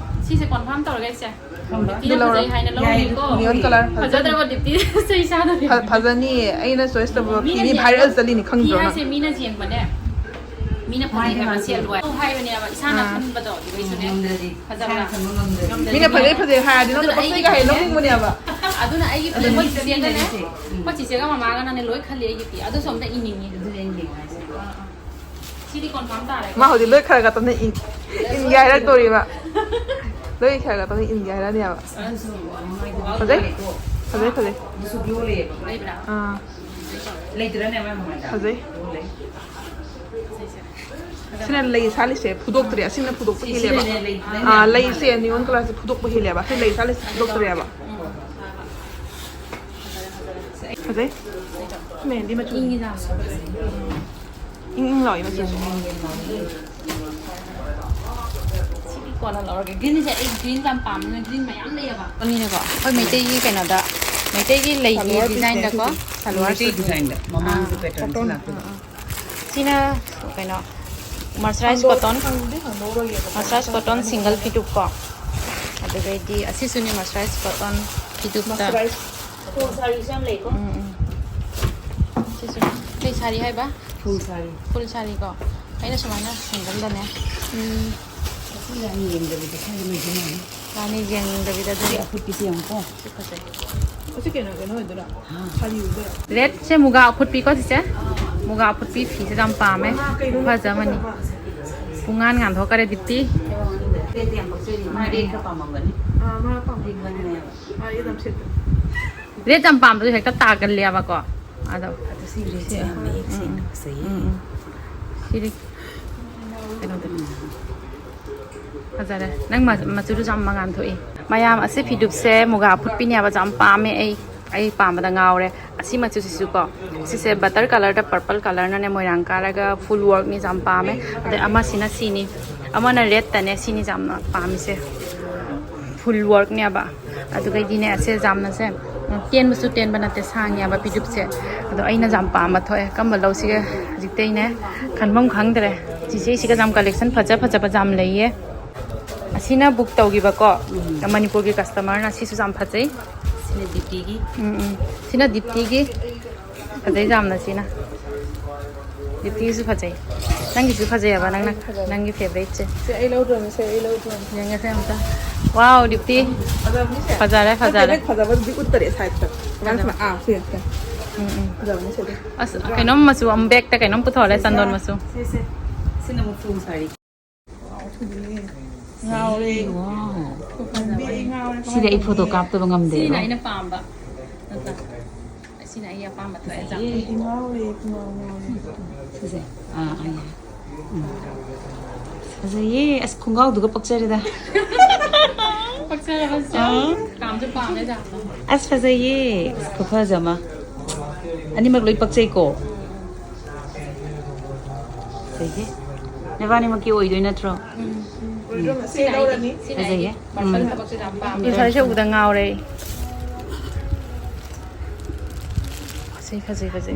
ꯁꯤꯁꯦ confirm ꯇꯧꯔꯒ ꯑꯩꯁꯦ ꯑꯗꯨ ꯕꯤꯇꯤꯅ ꯂꯧꯔꯣ꯫ ꯐꯖꯩ ꯍꯥꯏꯅ ꯌꯥꯏ, ꯑꯗꯨ ꯂꯧꯔꯤꯅꯤꯀꯣ꯫ Neon color ꯐꯖꯅꯤ꯫ ꯐꯖꯗꯕ ꯗꯤꯞꯇꯤ ꯆꯩ ꯆꯥꯗꯣꯏꯅꯤ꯫ ꯐ-, ꯐꯖꯅꯤꯌꯦ꯫ ꯑꯩꯅ choice ꯇꯧꯕ ꯐꯤꯅꯤ ꯃꯤꯅꯅꯦ, viral ꯆꯠꯂꯤꯅꯤ ꯐꯤ ꯈꯪꯗ꯭ꯔꯣ ꯅꯪ? ꯍꯥꯏꯁꯦ ꯃꯤꯅ ꯌꯦꯡꯕꯅꯦ꯫ ꯃꯤꯅ ꯐꯖꯩ ꯃꯥꯅꯦ, ꯍꯥꯏꯕ ꯃꯥꯅꯦ꯫ ꯁꯦꯠꯂꯣ ꯍꯥꯏ-, ꯍꯥꯏꯕꯅꯦꯕ꯫ ꯏꯁꯥꯅ ꯑꯥ꯫ ꯈꯟꯕꯗꯣ ꯑꯗꯨꯗꯩꯁꯨꯅꯦ꯫ ꯉꯝꯗ꯭ꯔꯗꯤ, ꯐꯖꯕ꯭ꯔꯥ? ꯏꯁꯥꯅ ꯈꯟꯕ ꯉꯝꯗ꯭ꯔꯗꯤ꯫ ꯉꯝꯗ꯭ꯔꯗꯤ ꯃꯤꯅ ꯐꯖꯩ, ꯐꯖꯩ ꯍꯥꯏꯔꯗꯤ ꯑꯗꯨꯅ ꯅꯪꯅ ꯄꯪꯆꯩꯒ ꯍꯩ ꯑꯩꯒꯤꯗꯤꯅꯦ, ꯂꯧꯅꯤꯡꯕꯅꯦꯕ꯫ ꯑꯗꯨꯅ ꯑꯩꯒꯤ ꯑꯗꯨꯅ ꯃꯣꯏ ꯆꯤꯆꯦꯒꯅꯦ, ꯆꯠꯃꯤꯟꯅꯔꯤꯁꯦ꯫ ꯎꯝ꯫ ꯃꯣꯏ ꯆꯤꯆꯦꯒ ꯃꯃꯥꯒꯅꯅꯦ ꯂꯣꯏ ꯈꯜꯂꯤ ꯑꯩꯒꯤ ꯐꯤ꯫ ꯑꯗꯨꯁꯨ ꯑꯝꯇ ꯏꯅꯤꯡꯉꯤ꯫ ꯑꯗꯨꯅꯦ ꯑꯩꯅ ꯌꯦꯡꯉꯣ ꯍꯥꯏꯁꯦ꯫ ꯑꯥ, ꯑꯥ꯫ ꯁꯤꯗꯤ confirm ꯇꯥꯔꯦ꯫ ꯃꯥ ꯍꯧꯖꯤꯛ ꯂꯣꯏ ꯈꯔ ꯈꯛꯇꯅꯦ ꯏ-, ꯏꯟꯒꯦ ꯍꯥꯏꯔꯛꯇꯣꯔꯤꯕ꯫ ꯂꯣꯏ ꯈꯔ ꯈꯛꯇꯪ ꯏꯟꯒꯦ ꯍꯥꯏꯔꯅꯦꯕ꯫ ꯐꯖꯩ꯫ ꯐꯖꯩ, ꯐꯖꯩ꯫ ꯑꯥ꯫ ꯐꯖꯩ꯫ ꯁꯤꯅ ꯂꯩ ꯁꯥꯠꯂꯤꯁꯦ ꯐꯨꯗꯣꯛꯇ꯭ꯔꯦ, ꯑꯁꯤꯅ ꯐꯨꯗꯣꯛꯄ ꯍꯦꯜꯂꯦꯕ꯫ ꯑꯥ, ꯂꯩꯁꯦ neon colourꯁꯦ ꯐꯨꯗꯣꯛꯄ ꯍꯦꯜꯂꯦꯕ, ꯁꯤ ꯂꯩ ꯁꯥꯠꯂꯤꯁꯦ ꯐꯨꯗꯣꯛꯇ꯭ꯔꯦꯕ꯫ ꯐꯖꯩ꯫ ꯃꯦꯍꯦꯟꯗꯤ ꯃꯆꯨ꯫ ꯏꯪ ꯏꯪ ꯂꯥꯎꯏ ꯃꯆꯨꯁꯦ꯫ ꯁꯤꯗꯤ ꯀꯣꯟꯅ ꯂꯧꯔꯒꯦ꯫ Greenꯁꯦ ꯑꯩ green ꯌꯥꯝ ꯄꯥꯝꯃꯦ꯫ Green ꯃꯌꯥꯝ ꯂꯩꯌꯦꯕ꯫ ꯑꯅꯤꯅꯦꯀꯣ꯫ ꯑꯩꯈꯣꯏ ꯃꯩꯇꯩꯒꯤ ꯀꯩꯅꯣꯗ, ꯃꯩꯇꯩꯒꯤ ꯂꯩꯒꯤ designꯗꯀꯣ, ꯁꯜꯋꯥꯔ suit designꯗ ꯃꯃꯥꯡꯁꯨ patternꯁꯨ ꯂꯥꯛꯇꯣꯏꯕ꯫ ꯁꯤꯅ ꯀꯩꯅꯣ, mercerized cotton, mercerized cotton single ꯐꯤꯗꯨꯞ ꯀꯣ꯫ ꯑꯗꯨꯗꯩꯗꯤ ꯑꯁꯤꯁꯨꯅꯦ mercerized cotton ꯐꯤꯗꯨꯞꯇ꯫ Full sareeꯁꯨ ꯌꯥꯝ ꯂꯩꯀꯣ꯫ ꯎꯝ, ꯎꯝ꯫ ꯁꯤꯁꯨ ꯀꯩ ꯁꯥꯔꯤ ꯍꯥꯏꯕ? Full saree꯫ Full saree ꯀꯣ꯫ ꯑꯩꯅ ꯁꯨꯃꯥꯏꯅ ꯁꯦꯟꯗꯜꯗꯅꯦ꯫ ꯎꯝ꯫ ꯑꯁꯤ ꯌꯥꯝ ꯌꯦꯡꯗꯕꯤꯗ ꯈꯔ ꯂꯩꯕ ꯃꯥꯜꯂꯦ꯫ ꯃꯥꯅꯤ, ꯌꯦꯡꯗꯕꯤꯗ ꯑꯗꯨꯝ꯫ ꯁꯤ ꯑꯐꯨꯠꯄꯤꯁꯤ ꯌꯦꯡꯉꯨꯀꯣ꯫ ꯁꯤ ꯐꯖꯩ꯫ ꯑꯁꯤ ꯀꯩꯅꯣ, ꯀꯩꯅꯣ ꯑꯣꯏꯗꯣꯏꯔꯥ? ꯍꯥ꯫ Redꯁꯦ ꯃꯨꯒꯥ ꯑꯐꯨꯠꯄꯤꯀꯣ ꯆꯤꯆꯦ꯫ ꯃꯨꯒꯥ ꯑꯐꯨꯠꯄꯤ ꯐꯤꯁꯦ ꯌꯥꯝ ꯄꯥꯝꯃꯦ꯫ ꯈꯨꯐꯖ ꯑꯃꯅꯤ꯫ ꯄꯨꯡꯉꯥꯟ ꯉꯥꯟꯊꯣꯛꯈꯔꯦ ꯗꯤꯞꯇꯤ꯫ Redꯇꯤ ꯌꯥꯝ ꯄꯛꯆꯩ꯫ ꯃꯥ red ꯈꯔ ꯄꯥꯝꯃꯝꯒꯅꯤ꯫ ꯑꯥ, ꯃꯥ ꯄꯥꯝꯃꯝꯒꯅꯤ꯫ ꯑꯩ ꯈꯪꯉꯦꯕ꯫ ꯃꯥ red ꯌꯥꯝ ꯁꯦꯠꯄꯅꯤ꯫ Red ꯌꯥꯝ ꯄꯥꯝꯕꯗꯣ ꯍꯦꯛꯇ ꯇꯥꯒꯜꯂꯦꯕꯀꯣ꯫ ꯑꯗꯣ ꯑꯗꯣ ꯁꯤ redꯁꯦ ꯌꯥꯝ ꯃꯌꯦꯛ ꯁꯦꯡꯅ ꯐꯖꯩꯌꯦ꯫ ꯎꯝ, ꯎꯝ꯫ ꯁꯤꯗꯤ ꯀꯩꯅꯣꯗ ꯐꯖꯔꯦ꯫ ꯅꯪ ꯃ-, ꯃꯆꯨꯗꯨꯁꯨ ꯌꯥꯝ ꯃꯉꯥꯟ ꯊꯣꯛꯏ꯫ ꯃꯌꯥꯝ, ꯑꯁꯤ ꯐꯤꯗꯨꯞꯁꯦ ꯃꯨꯒꯥ ꯑꯐꯨꯠꯄꯤꯅꯦꯕ, ꯌꯥꯝ ꯄꯥꯝꯃꯦ ꯑꯩ꯫ ꯑꯩ ꯄꯥꯝꯕꯗ ꯉꯥꯎꯔꯦ꯫ ꯑꯁꯤ ꯃꯆꯨꯁꯤꯁꯨ ꯀꯣ, ꯁꯤꯁꯦ butter colourꯗ purple colourꯅꯅꯦ ꯃꯣꯏꯔꯥꯡ ꯀꯥꯔꯒ full workꯅꯤ, ꯌꯥꯝ ꯄꯥꯝꯃꯦ꯫ ꯑꯗꯩ ꯑꯃꯁꯤꯅ ꯁꯤꯅꯤ, ꯑꯃꯅ redꯇꯅꯦ, ꯁꯤꯅꯤ ꯌꯥꯝꯅ ꯄꯥꯝꯃꯤꯁꯦ, full workꯅꯦꯕ꯫ ꯑꯗꯨꯒꯩꯗꯤꯅꯦ, ꯑꯁꯦ ꯌꯥꯝꯅꯁꯦ, ꯎꯝ, ꯇꯦꯟꯕꯁꯨ ꯇꯦꯟꯕ ꯅꯠꯇꯦ, ꯁꯥꯡꯉꯦꯕ ꯐꯤꯗꯨꯞꯁꯦ꯫ ꯑꯗꯣ ꯑꯩꯅ ꯌꯥꯝ ꯄꯥꯝꯕ ꯊꯣꯛꯑꯦ, ꯀꯔꯝꯕ ꯂꯧꯁꯤꯒꯦ ꯍꯧꯖꯤꯛꯇꯩꯅꯦ ꯈꯟꯐꯝ ꯈꯪꯗ꯭ꯔꯦ꯫ ꯆꯤꯆꯦꯁꯤꯒ ꯌꯥꯝ collection ꯐꯖ ꯐꯖꯕ ꯌꯥꯝ ꯂꯩꯌꯦ꯫ ꯑꯁꯤꯅ book ꯇꯧꯈꯤꯕꯀꯣ, ꯎꯝ꯫ ꯃꯅꯤꯄꯨꯔꯒꯤ customerꯅ꯫ ꯁꯤꯁꯨ ꯌꯥꯝ ꯐꯖꯩ꯫ ꯁꯤꯅ ꯗꯤꯞꯇꯤꯒꯤ꯫ ꯎꯝ, ꯎꯝ꯫ ꯁꯤꯅ ꯗꯤꯞꯇꯤꯒꯤ꯫ ꯐꯖꯩ ꯌꯥꯝꯅ ꯁꯤꯅ꯫ ꯗꯤꯞꯇꯤꯁꯨ ꯐꯖꯩ꯫ ꯅꯪꯒꯤꯁꯨ ꯐꯖꯩ ꯍꯥꯏꯕ, ꯅꯪꯅ, ꯑꯩꯒꯤ ꯐꯖꯕ꯫ ꯅꯪꯒꯤ favouriteꯁꯦ꯫ ꯁꯦ, ꯑꯩ ꯂꯧꯗ꯭ꯔꯕꯅꯦ, ꯁꯦ, ꯑꯩ ꯂꯧꯗ꯭ꯔꯕꯅꯦ꯫ ꯌꯦꯡꯉꯁꯦ ꯑꯝꯇ꯫ Wow, ꯗꯤꯞꯇꯤ꯫ ꯐꯖꯕꯅꯤ ꯁꯦ꯫ ꯐꯖꯔꯦ, ꯅꯪ ꯐꯖꯔꯦ꯫ Favourite ꯐꯖꯕꯗꯨꯗꯤ ꯎꯠꯇꯔꯦ sideꯇ꯫ ꯐꯖꯕ꯫ ꯑꯥ, ꯁꯤ ꯌꯦꯡꯉꯁꯦ꯫ ꯎꯝ, ꯎꯝ꯫ ꯐꯖꯕꯅꯤ ꯁꯦ ꯑꯗꯨ꯫ ꯑꯁ, ꯀꯩꯅꯣꯝ ꯃꯆꯨ ꯑꯃ, bagꯇ ꯀꯩꯅꯣꯝ ꯄꯨꯊꯣꯛꯑꯦ, ꯆꯟꯗꯣꯟ ꯃꯆꯨ꯫ ꯁꯦ, ꯁꯦ꯫ ꯁꯤꯅ ꯑꯃꯨꯛ full saree꯫ Wow, ꯊꯨꯝꯕꯅꯦ꯫ ꯉꯥꯎꯔꯦ꯫ ꯋꯥꯎ꯫ ꯈꯨꯐꯖꯕ ꯑꯃ꯫ ꯁꯤꯗꯤ ꯑꯩ ꯐꯣꯇꯣ ꯀꯥꯞꯇꯕ ꯉꯝꯗꯦ꯫ ꯁꯤꯅ ꯑꯩꯅ ꯄꯥꯝꯕ꯫ ꯅꯠꯇ꯭ꯔꯥ? ꯁꯤꯅ ꯑꯩꯒꯤ ꯑꯄꯥꯝꯕ ꯊꯣꯛꯑꯦ꯫ ꯐꯖꯩꯌꯦ꯫ ꯉꯥꯎꯔꯦ, ꯄꯨꯡꯉꯥꯎ ꯉꯥꯎꯔꯦ꯫ ꯐꯖꯩ꯫ ꯑꯥ, ꯑꯥ, ꯌꯥꯏ꯫ ꯎꯝ꯫ ꯐꯖꯩꯌꯦ꯫ ꯑꯁ, ꯈꯣꯡꯒ꯭ꯔꯥꯎꯗꯨꯒ ꯄꯛꯆꯔꯦꯗ꯫ ꯄꯛꯆꯔꯕ ꯆꯥꯎ꯫ ꯑꯥ꯫ ꯄꯥꯝꯁꯨ ꯄꯥꯝꯃꯦ ꯌꯥꯝꯅ꯫ ꯑꯁ, ꯐꯖꯩꯌꯦ꯫ ꯑꯁ, ꯈꯨꯐꯖ ꯑꯃ꯫ ꯑꯅꯤꯃꯛ ꯂꯣꯏ ꯄꯛꯆꯩꯀꯣ꯫ ꯐꯖꯩꯌꯦ꯫ ꯅꯕꯥꯅꯤꯃꯛꯀꯤ ꯑꯣꯏꯗꯣꯏ ꯅꯠꯇ꯭ꯔꯣ? ꯎꯝ꯫ ꯑꯣꯏꯗ꯭ꯔꯣ? ꯃꯁꯤ ꯁꯤꯅ ꯑꯩꯒꯤ, ꯂꯧꯔꯅꯤ꯫ ꯁꯤꯅ ꯐꯖꯩꯌꯦ꯫ ꯑꯩꯒꯤ꯫ ꯎꯝ꯫ ꯉꯁꯥꯏꯁꯦ ꯎꯕꯗ ꯉꯥꯎꯔꯦ ꯑꯩ꯫ ꯐꯖꯩ, ꯐꯖꯩ, ꯐꯖꯩ꯫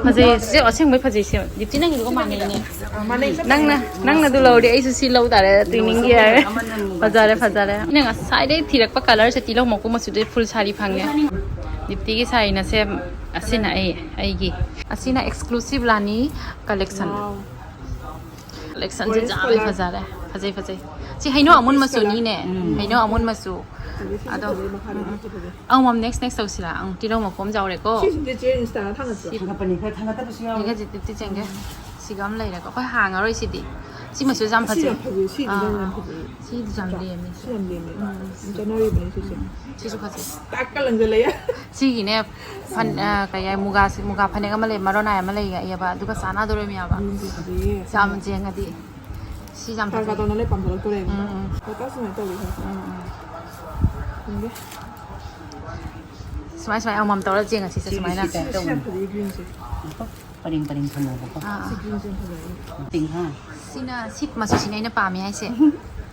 ꯐꯖꯩ, ꯁꯤꯁꯦ ꯑꯁꯦꯡꯕꯩ ꯐꯖꯩ, ꯁꯦ꯫ ꯗꯤꯞꯇꯤ, ꯅꯪꯒꯤꯗꯨꯒ ꯃꯥꯟꯅꯩꯅꯦ꯫ ꯑ, ꯃꯥꯟꯅꯩ, ꯆꯞ ꯅꯪꯅ, ꯃꯥꯟꯅꯩ꯫ ꯅꯪꯅ ꯑꯗꯨ ꯂꯧꯔꯗꯤ ꯑꯩꯁꯨ ꯁꯤ ꯂꯧ ꯇꯥꯔꯦ, ꯇ꯭ꯋꯤꯅꯤꯡꯒꯤ ꯍꯥꯏꯔꯦ꯫ ꯐꯖꯔꯦ, ꯐꯖꯔꯦ꯫ ꯑꯩꯅ ꯉꯁꯥꯏꯗꯩ ꯊꯤꯔꯛꯄ colourꯁꯦ ꯇꯤꯜꯍꯧ ꯃꯀꯨ ꯃꯆꯨꯗꯩ full ꯁꯥꯔꯤ ꯐꯪꯉꯦ꯫ ꯗꯤꯞꯇꯤꯒꯤ ꯁꯥꯔꯤꯅ ꯁꯦ, ꯑꯁꯤꯅ ꯑꯩ, ꯑꯩꯒꯤ꯫ ꯑꯁꯤꯅ exclusive ꯂꯥꯅꯤ collection꯫ Wow꯫ Collectionꯁꯦ orange ꯌꯥꯝꯅ colour꯫ ꯐꯖꯔꯦ꯫ ꯐꯖꯩ, ꯐꯖꯩ꯫ ꯁꯤ ꯍꯩꯅꯧ ꯑꯃꯨꯟ ꯃꯆꯨꯅꯤꯅꯦ꯫ ꯎꯝ꯫ ꯍꯩꯅꯧ ꯑꯃꯨꯟ ꯃꯆꯨ꯫ ꯐꯖꯩ, ꯁꯤꯁꯨ ꯑꯗꯣ, ꯐꯖꯩ, ꯃꯈꯥꯗ ꯎꯝ, ꯎꯝ꯫ ꯐꯖꯩ꯫ ꯑꯃꯃꯝ next, next ꯇꯧꯁꯤꯔꯥ? ꯑꯪ, ꯇꯤꯜꯍꯧ ꯃꯀꯨ ꯑꯃ ꯌꯥꯎꯔꯦꯀꯣ꯫ ꯁꯤꯁꯤꯗꯤ ꯆꯦ ꯏꯟꯁꯇꯥꯗ ꯊꯥꯒꯠꯁꯤꯔꯣ? ꯊꯥꯒꯠꯄꯅꯤ, ꯈꯔ ꯊꯥꯒꯠꯇꯕꯁꯨ ꯌꯥꯎꯋꯦ꯫ ꯌꯦꯡꯒꯦ, ꯖꯤꯞꯇꯤ ꯆꯦꯡꯒꯦ꯫ ꯁꯤꯒ ꯑꯃ ꯂꯩꯔꯦꯀꯣ꯫ ꯑꯩꯈꯣꯏ ꯍꯥꯡꯉꯔꯣꯏ ꯁꯤꯗꯤ꯫ ꯁꯤ ꯃꯆꯨꯁꯦ ꯌꯥꯝ ꯁꯤ ꯐꯖꯩ꯫ ꯌꯥꯝ ꯐꯖꯩ, ꯁꯤ ꯑꯥ, ꯌꯥꯝ ꯑꯥ꯫ ꯐꯖꯩ꯫ ꯁꯤꯗꯤ ꯌꯥꯝ ꯅꯠꯇ꯭ꯔꯥ? ꯂꯦꯝꯃꯤ꯫ ꯁꯤ ꯌꯥꯝ ꯂꯦꯝꯃꯤ꯫ ꯎꯝ, ꯎꯝ, ꯎꯝ, ꯆꯠꯅꯔꯤꯕꯅꯤ ꯁꯤꯁꯦ꯫ ꯎꯝ, ꯎꯝ꯫ ꯁꯤꯁꯨ ꯐꯖꯩ꯫ ꯇꯥꯛꯀ ꯂꯪꯁꯤꯜꯂꯛꯑꯦ꯫ ꯁꯤꯒꯤꯅꯦ, ꯐꯟ-, ꯑ, ꯀꯩ ꯍꯥꯏ, ꯃꯨꯒꯥ, ꯃꯨꯒꯥ ꯐꯅꯦꯛ ꯑꯃ ꯂꯩ, ꯃꯔꯣꯟ ꯅꯥꯏ ꯑꯃ ꯂꯩꯌꯦꯕ, ꯑꯗꯨꯒ ꯆꯥꯟꯅꯗꯣꯔꯣꯏ ꯃꯌꯥꯝꯕ꯫ ꯎꯝ, ꯐꯖꯩꯌꯦ꯫ ꯌꯥꯝ ꯌꯦꯡꯉꯗꯤ꯫ ꯁꯤ ꯌꯥꯝ ꯈꯔ ꯈꯔ ꯐꯖꯩ꯫ ꯇꯧꯅ ꯂꯣꯏ ꯄꯥꯝꯖꯜꯂꯛꯇꯣꯔꯦ꯫ ꯎꯝ, ꯎꯝ꯫ ꯄꯣꯠꯇ ꯁꯨꯃꯥꯏꯅ ꯇꯧꯔꯤ ꯈꯔ꯫ ꯎꯝ, ꯎꯝ꯫ ꯌꯦꯡꯒꯦ꯫ ꯁꯨꯃꯥꯏ, ꯁꯨꯃꯥꯏ ꯑꯃꯃꯝ ꯇꯧꯔ ꯌꯦꯡꯉꯁꯤꯁꯦ, ꯁꯤ ꯁꯨꯃꯥꯏꯅ꯫ ꯁꯤ ꯁꯤ ꯌꯥꯝ ꯐꯖꯩ greenꯁꯦ꯫ ꯄꯔꯦꯡ ꯄꯔꯦꯡ ꯊꯝꯃꯣꯕꯀꯣ꯫ ꯑꯥ, ꯑꯥ꯫ ꯁꯤ greenꯁꯦ ꯌꯥꯝ ꯐꯖꯩ꯫ Pink ꯍꯥ? ꯁꯤꯅ, ꯁꯤ ꯃꯆꯨꯁꯤꯅꯦ ꯑꯩꯅ ꯄꯥꯝꯃꯦ ꯍꯥꯏꯁꯦ꯫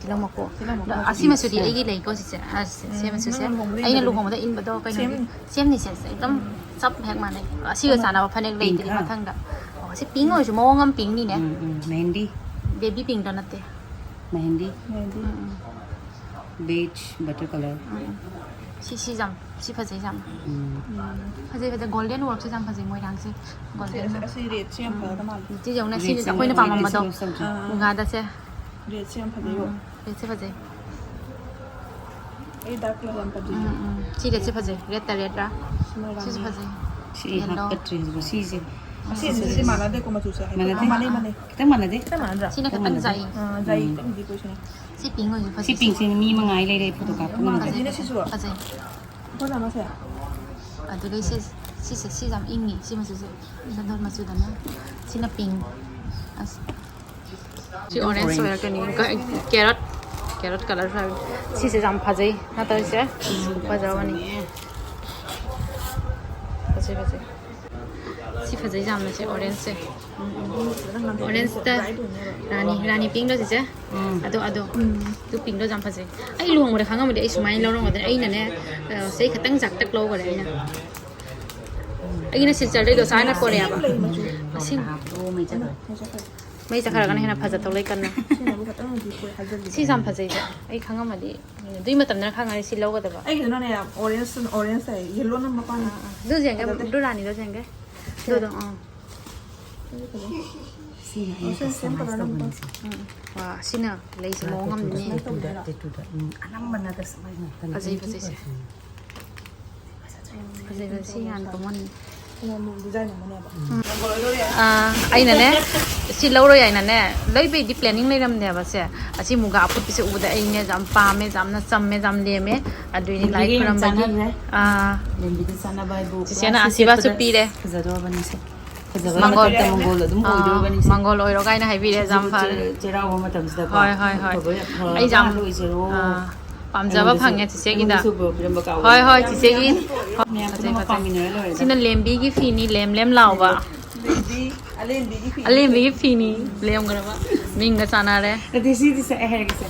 ꯇꯤꯜꯍꯧ ꯃꯀꯨ꯫ ꯇꯤꯜꯍꯧ ꯃꯀꯨ ꯑꯗꯣ ꯑꯁꯤ ꯃꯆꯨꯗꯤ ꯁꯤ꯫ ꯑꯩꯒꯤ ꯂꯩꯀꯣ, ꯁꯤꯁꯦ꯫ ꯑ, ꯁꯤ, ꯁꯤ ꯎꯝ, ꯃꯆꯨꯁꯦ꯫ ꯅꯪ ꯂꯨꯍꯣꯡꯕꯗ ꯑꯩꯅ ꯏꯟꯕꯗꯨꯅꯦ꯫ ꯂꯨꯍꯣꯡꯕꯗ ꯏꯟꯕꯗꯣ ꯀꯩꯅꯣꯒꯤ꯫ Same꯫ Same ꯅꯤ ꯁꯦ, ꯑꯗꯨꯝ ꯎꯝ꯫ ꯆꯞ ꯍꯦꯛ ꯃꯥꯟꯅꯩ꯫ ꯑꯁꯤꯒ ꯆꯞ ꯃꯥꯟꯅꯩ꯫ ꯆꯥꯟꯅꯕ ꯐꯅꯦꯛ ꯄꯤꯡ ꯂꯩꯇ꯭ꯔꯤ ꯍꯥ? ꯃꯊꯪꯗ꯫ ꯑꯣ, ꯁꯤ pink ꯑꯣꯏꯔꯁꯨ ꯃꯑꯣꯡ ꯑꯃ pinkꯅꯤꯅꯦ꯫ ꯎꯝ, ꯎꯝ꯫ ꯃꯦꯍꯦꯟꯗꯤ꯫ Baby pinkꯗꯣ ꯅꯠꯇꯦ꯫ ꯃꯦꯍꯦꯟꯗꯤ꯫ ꯃꯦꯍꯦꯟꯗꯤ꯫ ꯎꯝ, ꯎꯝ꯫ Beige butter colour꯫ ꯎꯝ, ꯎꯝ꯫ ꯁꯤ, ꯁꯤ ꯌꯥꯝ, ꯁꯤ ꯐꯖꯩ ꯌꯥꯝ꯫ ꯎꯝ꯫ ꯐꯖꯩ, ꯐꯖꯩ꯫ Golden workꯁꯦ ꯌꯥꯝ ꯐꯖꯩ, ꯃꯣꯏꯔꯥꯡꯁꯦ꯫ ꯑꯁꯤ, Golden ꯑꯁꯤ, work꯫ ꯑꯁꯤ rateꯁꯦ ꯌꯥꯝ ꯐꯒꯗꯕ ꯃꯥꯜꯂꯦ꯫ ꯁꯤ ꯌꯦꯡꯉꯨꯅꯦ, ꯁꯤ rateꯁꯦ ꯑꯩꯈꯣꯏꯅ ꯌꯥꯝ ꯄꯥꯝꯃꯝꯕꯗꯣ꯫ ꯐꯖꯩ꯫ ꯑꯥ, ꯑꯥ꯫ ꯃꯨꯒꯥꯗꯁꯦ꯫ Rateꯁꯦ ꯌꯥꯝ ꯐꯖꯩꯕꯣ꯫ ꯎꯝ, ꯎꯝ꯫ Rateꯁꯦ ꯐꯖꯩ꯫ ꯑꯩ dark colour ꯌꯥꯝ ꯄꯥꯝꯖꯩꯌꯦ꯫ ꯎꯝ, ꯎꯝ꯫ ꯁꯤ rateꯁꯦ ꯐꯖꯩ꯫ Redꯇ redꯔꯥ? ꯁꯤ ꯃꯣꯏꯔꯥꯡꯒꯤ꯫ ꯁꯤꯁꯨ ꯐꯖꯩ꯫ ꯁꯤ ꯑꯩ yellow꯫ ꯍꯥꯞꯀꯠꯇ꯭ꯔꯤ ꯍꯧꯖꯤꯛ ꯐꯥꯎ꯫ ꯁꯤꯁꯦ ꯁꯤꯁꯦ, ꯁꯤ ꯃꯥꯟꯅꯗꯦꯀꯣ ꯃꯆꯨꯁꯦ꯫ ꯃꯥꯟꯅꯗꯦ? ꯃꯥꯟꯅꯩ, ꯃꯥꯟꯅꯩ꯫ ꯈꯤꯇꯪ ꯃꯥꯟꯅꯗꯦ? ꯈꯤꯇꯪ ꯃꯥꯟꯅꯗ꯭ꯔꯥ? ꯁꯤꯅ ꯈꯤꯇꯪ ꯃꯥꯟꯅꯗꯦ? ꯖꯥꯏ꯫ ꯑꯥ, ꯖꯥꯏ ꯎꯝ꯫ ꯈꯤꯇꯪꯗꯤ ꯀꯣꯏꯁꯤꯅꯦ꯫ ꯁꯤ ꯄꯤꯡ ꯑꯣꯏꯁꯨ ꯁꯤ ꯐꯖꯩ꯫ ꯄꯤꯡꯁꯤꯅ ꯃꯤ ꯃꯉꯥꯏ ꯂꯩꯔꯦ ꯐꯣꯇꯣ ꯀꯥꯞꯄ ꯉꯝꯗꯦ꯫ ꯐꯖꯩꯅꯦ ꯁꯤꯁꯨ꯫ ꯐꯖꯩ꯫ ꯐꯖ ꯃꯁꯦ꯫ ꯑꯗꯨꯒ ꯁꯤ, ꯁꯤꯁꯦ, ꯁꯤ ꯌꯥꯝ ꯏꯪꯉꯤ, ꯁꯤ ꯃꯆꯨꯁꯦ꯫ ꯁꯟꯗꯣꯟ ꯃꯆꯨꯗꯅꯦ꯫ ꯁꯤꯅ ꯄꯤꯡ꯫ ꯑꯁ꯫ ꯁꯤ ꯑꯣꯔꯦꯟꯖ ꯑꯣꯔꯦꯟꯖ꯫ ꯑꯣꯏꯔꯛꯀꯅꯤ꯫ ꯀ-, ꯀꯦꯔꯣꯠ, ꯀꯦꯔꯣꯠ ꯀꯂꯔꯁꯨ ꯍꯥꯏꯕꯅꯤ꯫ ꯁꯤꯁꯦ ꯌꯥꯝ ꯐꯖꯩ꯫ ꯅꯠꯇ꯭ꯔꯤꯁꯦ? ꯎꯝ, ꯐꯖꯕꯅꯤ꯫ ꯐꯖꯩ, ꯐꯖꯩ꯫ ꯁꯤ ꯐꯖꯩ ꯌꯥꯝꯅ, ꯁꯤ ꯑꯣꯔꯦꯟꯖꯁꯦ꯫ ꯑꯣꯔꯦꯟꯖꯇ ꯔꯥꯅꯤ, ꯔꯥꯅꯤ ꯄꯤꯡꯗꯣ ꯆꯤꯆꯦ? ꯎꯝ꯫ ꯑꯗꯣ, ꯑꯗꯣ꯫ ꯎꯝ꯫ ꯑꯗꯨ ꯄꯤꯡꯗꯣ ꯌꯥꯝ ꯐꯖꯩ꯫ ꯑꯩ ꯂꯨꯍꯣꯡꯕꯗ ꯈꯪꯉꯝꯃꯗꯤ ꯑꯩ ꯁꯨꯃꯥꯏꯅ ꯂꯧꯔꯝꯒꯗꯅꯤ꯫ ꯑꯩꯅꯅꯦ, ꯑ, ꯁꯤ ꯈꯤꯇꯪ ꯖꯥꯛꯇꯛ ꯂꯧꯈꯔꯦ ꯑꯩꯅ꯫ ꯑꯩꯒꯤꯅ ꯁꯤꯜꯆꯔꯗꯩꯗꯣ ꯆꯥꯅ ꯄꯣꯔꯛꯑꯦꯕ꯫ ꯑꯁꯤ ꯃꯩ ꯆꯠꯈ꯭ꯔꯒꯅ ꯍꯦꯟꯅ ꯐꯖ ꯊꯣꯛꯂꯛꯏ ꯀꯟꯅ꯫ ꯁꯤꯁꯤꯅꯕꯨ ꯈꯤꯇꯪ ꯍꯧꯖꯤꯛ ꯄꯣꯏ ꯍꯥꯏꯖꯜꯂꯤ꯫ ꯁꯤ ꯌꯥꯝ ꯐꯖꯩꯁꯦ꯫ ꯑꯩ ꯈꯪꯉꯝꯃꯗꯤ ꯑꯗꯨꯏ ꯃꯇꯝꯗꯅ ꯈꯪꯉꯗꯤ ꯁꯤ ꯂꯧꯒꯗꯕ꯫ ꯑꯩꯒꯤꯗꯨꯅꯅꯦ, ꯑꯣꯔꯦꯟꯖ, ꯑꯣꯔꯦꯟꯖ ꯍꯥꯏ, ꯌꯦꯜꯂꯣ ꯅꯝꯕ ꯄꯥꯝꯃꯤ꯫ ꯑꯥ, ꯑꯥ꯫ ꯑꯗꯨ ꯌꯦꯡꯒꯦ, ꯐꯖꯗꯦ꯫ ꯑꯗꯨ ꯔꯥꯅꯤꯗꯣ ꯌꯦꯡꯒꯦ꯫ ꯁꯦ꯫ ꯑꯗꯨꯗꯣ, ꯑꯥ꯫ ꯁꯤꯅ ꯑꯩꯅ ꯁꯦꯝ, ꯁꯦꯝ customize ꯀꯂꯔ ꯅꯝꯕ꯫ ꯇꯧꯕꯅꯤꯁꯦ꯫ ꯎꯝ, ꯎꯝ꯫ ꯋꯥ, ꯁꯤꯅ ꯂꯩꯁꯦ ꯃꯑꯣꯡ ꯑꯃꯅꯤꯅꯦ꯫ Tattooꯗ, tattooꯗ, tattooꯗ꯫ ꯎꯝ, ꯑꯅꯝꯕꯅ customize ꯉꯥꯛꯇꯅꯤ꯫ ꯐꯖꯩ, ꯐꯖꯩꯁꯦ꯫ ꯐꯖꯩ, ꯐꯖꯩ꯫ ꯁꯤ ꯌꯥꯝ common꯫ ꯗꯤꯖꯥꯏꯟ ꯑꯃꯅꯦꯕ꯫ ꯑꯥ, ꯑꯩꯅꯅꯦ, ꯁꯤ ꯂꯧꯔꯣꯏ ꯍꯥꯏꯅꯅꯦ, ꯂꯩꯕꯩꯗꯤ planning ꯂꯩꯔꯝꯅꯦꯕ ꯁꯦ꯫ ꯑꯁꯤ ꯃꯨꯒꯥ ꯑꯐꯨꯠꯄꯁꯦ ꯎꯕꯗ ꯑꯩꯅꯦ ꯌꯥꯝ ꯄꯥꯝꯃꯦ, ꯌꯥꯝꯅ ꯆꯝꯃꯦ, ꯌꯥꯝ ꯂꯦꯝꯃꯦ꯫ ꯑꯗꯨꯏꯅꯤ ꯂꯥꯏ ꯂꯦꯝꯕꯤꯒ ꯌꯥꯝ ꯈꯨꯔꯝꯕꯒꯤ꯫ ꯆꯥꯟꯅꯈ꯭ꯔꯦ꯫ ꯑꯥ꯫ ꯂꯦꯝꯕꯤꯗ ꯆꯥꯟꯅꯕ ꯍꯥꯏꯕꯨ ꯆꯤꯆꯦꯅ ꯄꯨꯔꯥ ꯁꯤ ꯑꯁꯤꯕꯥꯁꯨ ꯁꯦꯠꯄꯗ ꯄꯤꯔꯦ꯫ ꯐꯖꯗꯧꯔꯕꯅꯤ ꯁꯦ꯫ ꯐꯖꯕ ꯃꯪꯒꯣꯜ꯫ ꯃꯇꯝꯗ ꯃꯪꯒꯣꯜ ꯑꯗꯨꯝ ꯑꯥ, ꯑꯣꯏꯗꯧꯔꯕꯅꯤ ꯁꯦ꯫ ꯃꯪꯒꯣꯜ ꯑꯣꯏꯔꯣ ꯀꯥꯏꯅ ꯍꯥꯏꯕꯤꯔꯦ, ꯌꯥꯝ ꯁꯤꯁꯤꯕꯨ ꯐꯔꯦ꯫ ꯆꯦ-, ꯆꯩꯔꯥꯎꯕ ꯃꯇꯝꯁꯤꯗꯀꯣ ꯍꯣꯏ, ꯍꯣꯏ, ꯍꯣꯏ꯫ ꯑꯐꯕ ꯌꯥꯝ ꯐꯕ ꯑꯩ ꯌꯥꯝ, ꯑꯃ ꯑꯣꯏꯖꯔꯣ꯫ ꯑꯥ, ꯄꯥꯝꯖꯕ ꯑꯩꯉꯣꯟꯗꯁꯨ, ꯐꯪꯉꯦ ꯆꯤꯆꯦꯒꯤꯗ꯫ ꯑꯩꯉꯣꯟꯗꯁꯨ ꯕꯣꯔ ꯄꯤꯔꯝꯕ ꯀꯥꯎꯒꯅꯨ꯫ ꯍꯣꯏ, ꯍꯣꯏ, ꯆꯤꯆꯦꯒꯤ꯫ ꯃꯌꯥꯝ ꯐꯖꯩ, ꯄꯨꯝꯅꯃꯛ ꯐꯖꯩ꯫ ꯄꯥꯝꯃꯤꯟꯅꯔ ꯂꯣꯏꯔꯦꯗ꯫ ꯁꯤꯅ ꯂꯦꯝꯕꯤꯒꯤ ꯐꯤꯅꯤ, ꯂꯦꯝ ꯂꯦꯝ ꯂꯥꯎꯕ꯫ ꯂꯦꯝꯕꯤ, ꯑꯂꯦꯝꯕꯤꯒꯤ ꯐꯤ꯫ ꯑꯂꯦꯝꯕꯤꯒꯤ ꯐꯤꯅꯤ, ꯂꯦꯝꯈ꯭ꯔꯕ꯫ ꯃꯤꯡꯒ ꯆꯥꯟꯅꯔꯦ꯫ ꯅꯠꯇꯦ, ꯁꯤꯗꯤ ꯁꯦ, ꯑꯩ ꯍꯥꯏꯔꯒꯦꯁꯦ꯫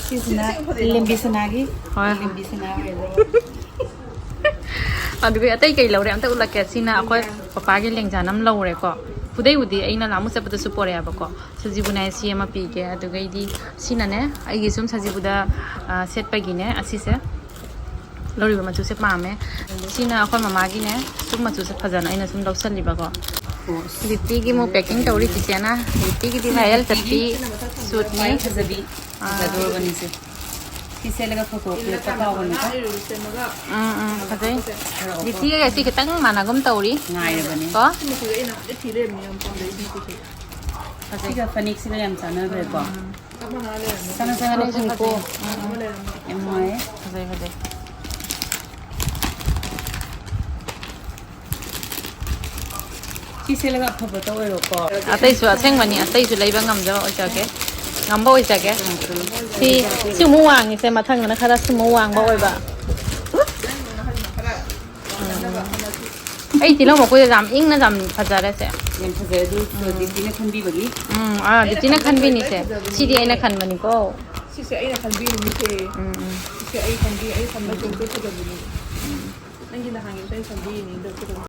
ꯁꯤꯁꯤꯅ ꯁꯤ, ꯁꯤ ꯐꯖꯩ꯫ ꯂꯦꯝꯕꯤ ꯁꯅꯥꯒꯤ꯫ ꯍꯣꯏ, ꯍꯣꯏ꯫ ꯂꯦꯝꯕꯤ ꯁꯅꯥ ꯑꯣꯏꯔꯦ꯫ ꯑꯗꯨꯒ ꯑꯇꯩ ꯀꯩ ꯂꯧꯔꯦ ꯑꯝꯇ ꯎꯠꯂꯛꯀꯦ꯫ ꯁꯤꯅ ꯑꯩꯈꯣꯏ ꯄꯄꯥꯒꯤ ꯂꯦꯡꯖꯥꯟ ꯑꯃ ꯂꯧꯔꯦꯀꯣ꯫ ꯈꯨꯗꯩꯕꯨꯗꯤ ꯑꯩꯅ ꯅꯍꯥꯟꯃꯨꯛ ꯆꯠꯄꯗꯁꯨ ꯄꯣꯔꯛꯑꯦꯕꯀꯣ꯫ ꯁꯖꯤꯕꯨꯅ ꯁꯤ ꯑꯃ ꯄꯤꯒꯦ꯫ ꯑꯗꯨꯒꯩꯗꯤ ꯁꯤꯅꯅꯦ, ꯑꯩꯒꯤ ꯁꯨꯝ ꯁꯖꯤꯕꯨꯗ, ꯑ, ꯁꯦꯠꯄꯒꯤꯅꯦ ꯑꯁꯤꯁꯦ꯫ ꯂꯧꯔꯤꯕ ꯃꯆꯨꯁꯦ ꯄꯥꯝꯃꯦ꯫ ꯁꯤꯅ ꯑꯩꯈꯣꯏ ꯃꯃꯥꯒꯤꯅꯦ꯫ ꯁꯨꯝ ꯃꯆꯨꯁꯦ ꯐꯖꯅ ꯑꯩꯅ ꯁꯨꯝ ꯂꯧꯁꯜꯂꯤꯕꯀꯣ꯫ ꯑꯣ, ꯁꯤ ꯕꯤꯄꯤꯒꯤ ꯑꯃꯨꯛ packing ꯇꯧꯔꯤ ꯆꯤꯆꯦꯅ꯫ ꯕꯤꯄꯤꯒꯤꯗꯤ viral ꯆꯠꯄꯤ ꯁꯨꯠꯅꯤ꯫ ꯈ꯭ꯋꯥꯏ ꯐꯖꯕꯤ꯫ ꯑꯥ꯫ ꯐꯖꯗꯣꯔꯕꯅꯤꯁꯦ꯫ ꯁꯤ ꯁꯦꯠꯂꯒ ꯐꯣꯇꯣ ꯄꯤꯔꯛꯄ ꯀꯥꯎꯕꯅꯤꯀꯣ꯫ ꯎꯝ ꯎꯝ ꯐꯖꯩ꯫ ꯖꯤꯊꯤꯒ ꯁꯤ ꯈꯤꯇꯪ ꯃꯥꯟꯅꯒꯨꯝ ꯇꯧꯔꯤ꯫ ꯉꯥꯏꯔꯕꯅꯤ꯫ ꯀꯣ ꯐꯖꯩ꯫ ꯁꯤꯒ ꯐꯅꯦꯛꯁꯤꯒ ꯌꯥꯝ ꯆꯥꯟꯅꯈ꯭ꯔꯦꯀꯣ꯫ ꯆꯞ ꯃꯥꯟꯅ ꯆꯥꯟꯅ ꯆꯥꯟꯅ ꯐꯖꯩ꯫ ꯂꯩꯁꯤꯅꯤꯀꯣ꯫ ꯎꯝ ꯎꯝ ꯌꯥꯝ ꯅꯨꯡꯉꯥꯏꯌꯦ꯫ ꯐꯖꯩ ꯐꯖꯩ꯫ ꯁꯤ ꯁꯦꯠꯂꯒ ꯑꯐꯕ ꯇꯧꯋꯦꯕꯀꯣ꯫ ꯑꯇꯩꯁꯨ ꯑꯁꯦꯡꯕꯅꯤ, ꯑꯇꯩꯁꯨ ꯂꯩꯕ ꯉꯝꯖꯕ ꯑꯣꯏꯖꯒꯦ, ꯉꯝꯕ ꯑꯣꯏꯖꯒꯦ꯫ ꯁꯤ ꯁꯤ ꯑꯃꯨꯛ ꯋꯥꯡꯉꯤꯁꯦ, ꯃꯊꯪꯗꯅ ꯈꯔ ꯁꯨꯝ ꯑꯃꯨꯛ ꯋꯥꯡꯕ ꯑꯣꯏꯕ꯫ ꯑꯩ ꯇꯤꯜꯍꯧ ꯃꯀꯨꯗ ꯌꯥꯝ ꯏꯪꯅ ꯌꯥꯝ ꯐꯖꯔꯦꯁꯦ꯫ ꯌꯥꯝ ꯐꯖꯩ ꯑꯗꯨ ꯗꯤꯄꯤꯅ ꯈꯟꯕꯤꯕꯒꯤ꯫ ꯎꯝ ꯑꯥ ꯗꯤꯄꯤꯅ ꯈꯟꯕꯤꯅꯤꯁꯦ꯫ ꯁꯤꯗꯤ ꯑꯩꯅ ꯈꯟꯕꯅꯤꯀꯣ꯫ ꯁꯤꯁꯦ ꯑꯩꯅ ꯈꯟꯕꯤꯔꯤꯅꯤꯁꯦ꯫ ꯎꯝ ꯎꯝ ꯁꯤꯁꯦ ꯑꯩ ꯈꯟꯕꯤ ꯑꯩ ꯈꯟꯕ ꯀꯩꯝꯇ ꯐꯖꯕꯅꯤ꯫ ꯅꯪꯒꯤ ꯅꯍꯥꯟꯒꯤꯁꯨ ꯑꯩ ꯈꯟꯕꯤꯔꯤꯅꯤ ꯍꯟꯗꯛ ꯐꯖꯕ꯫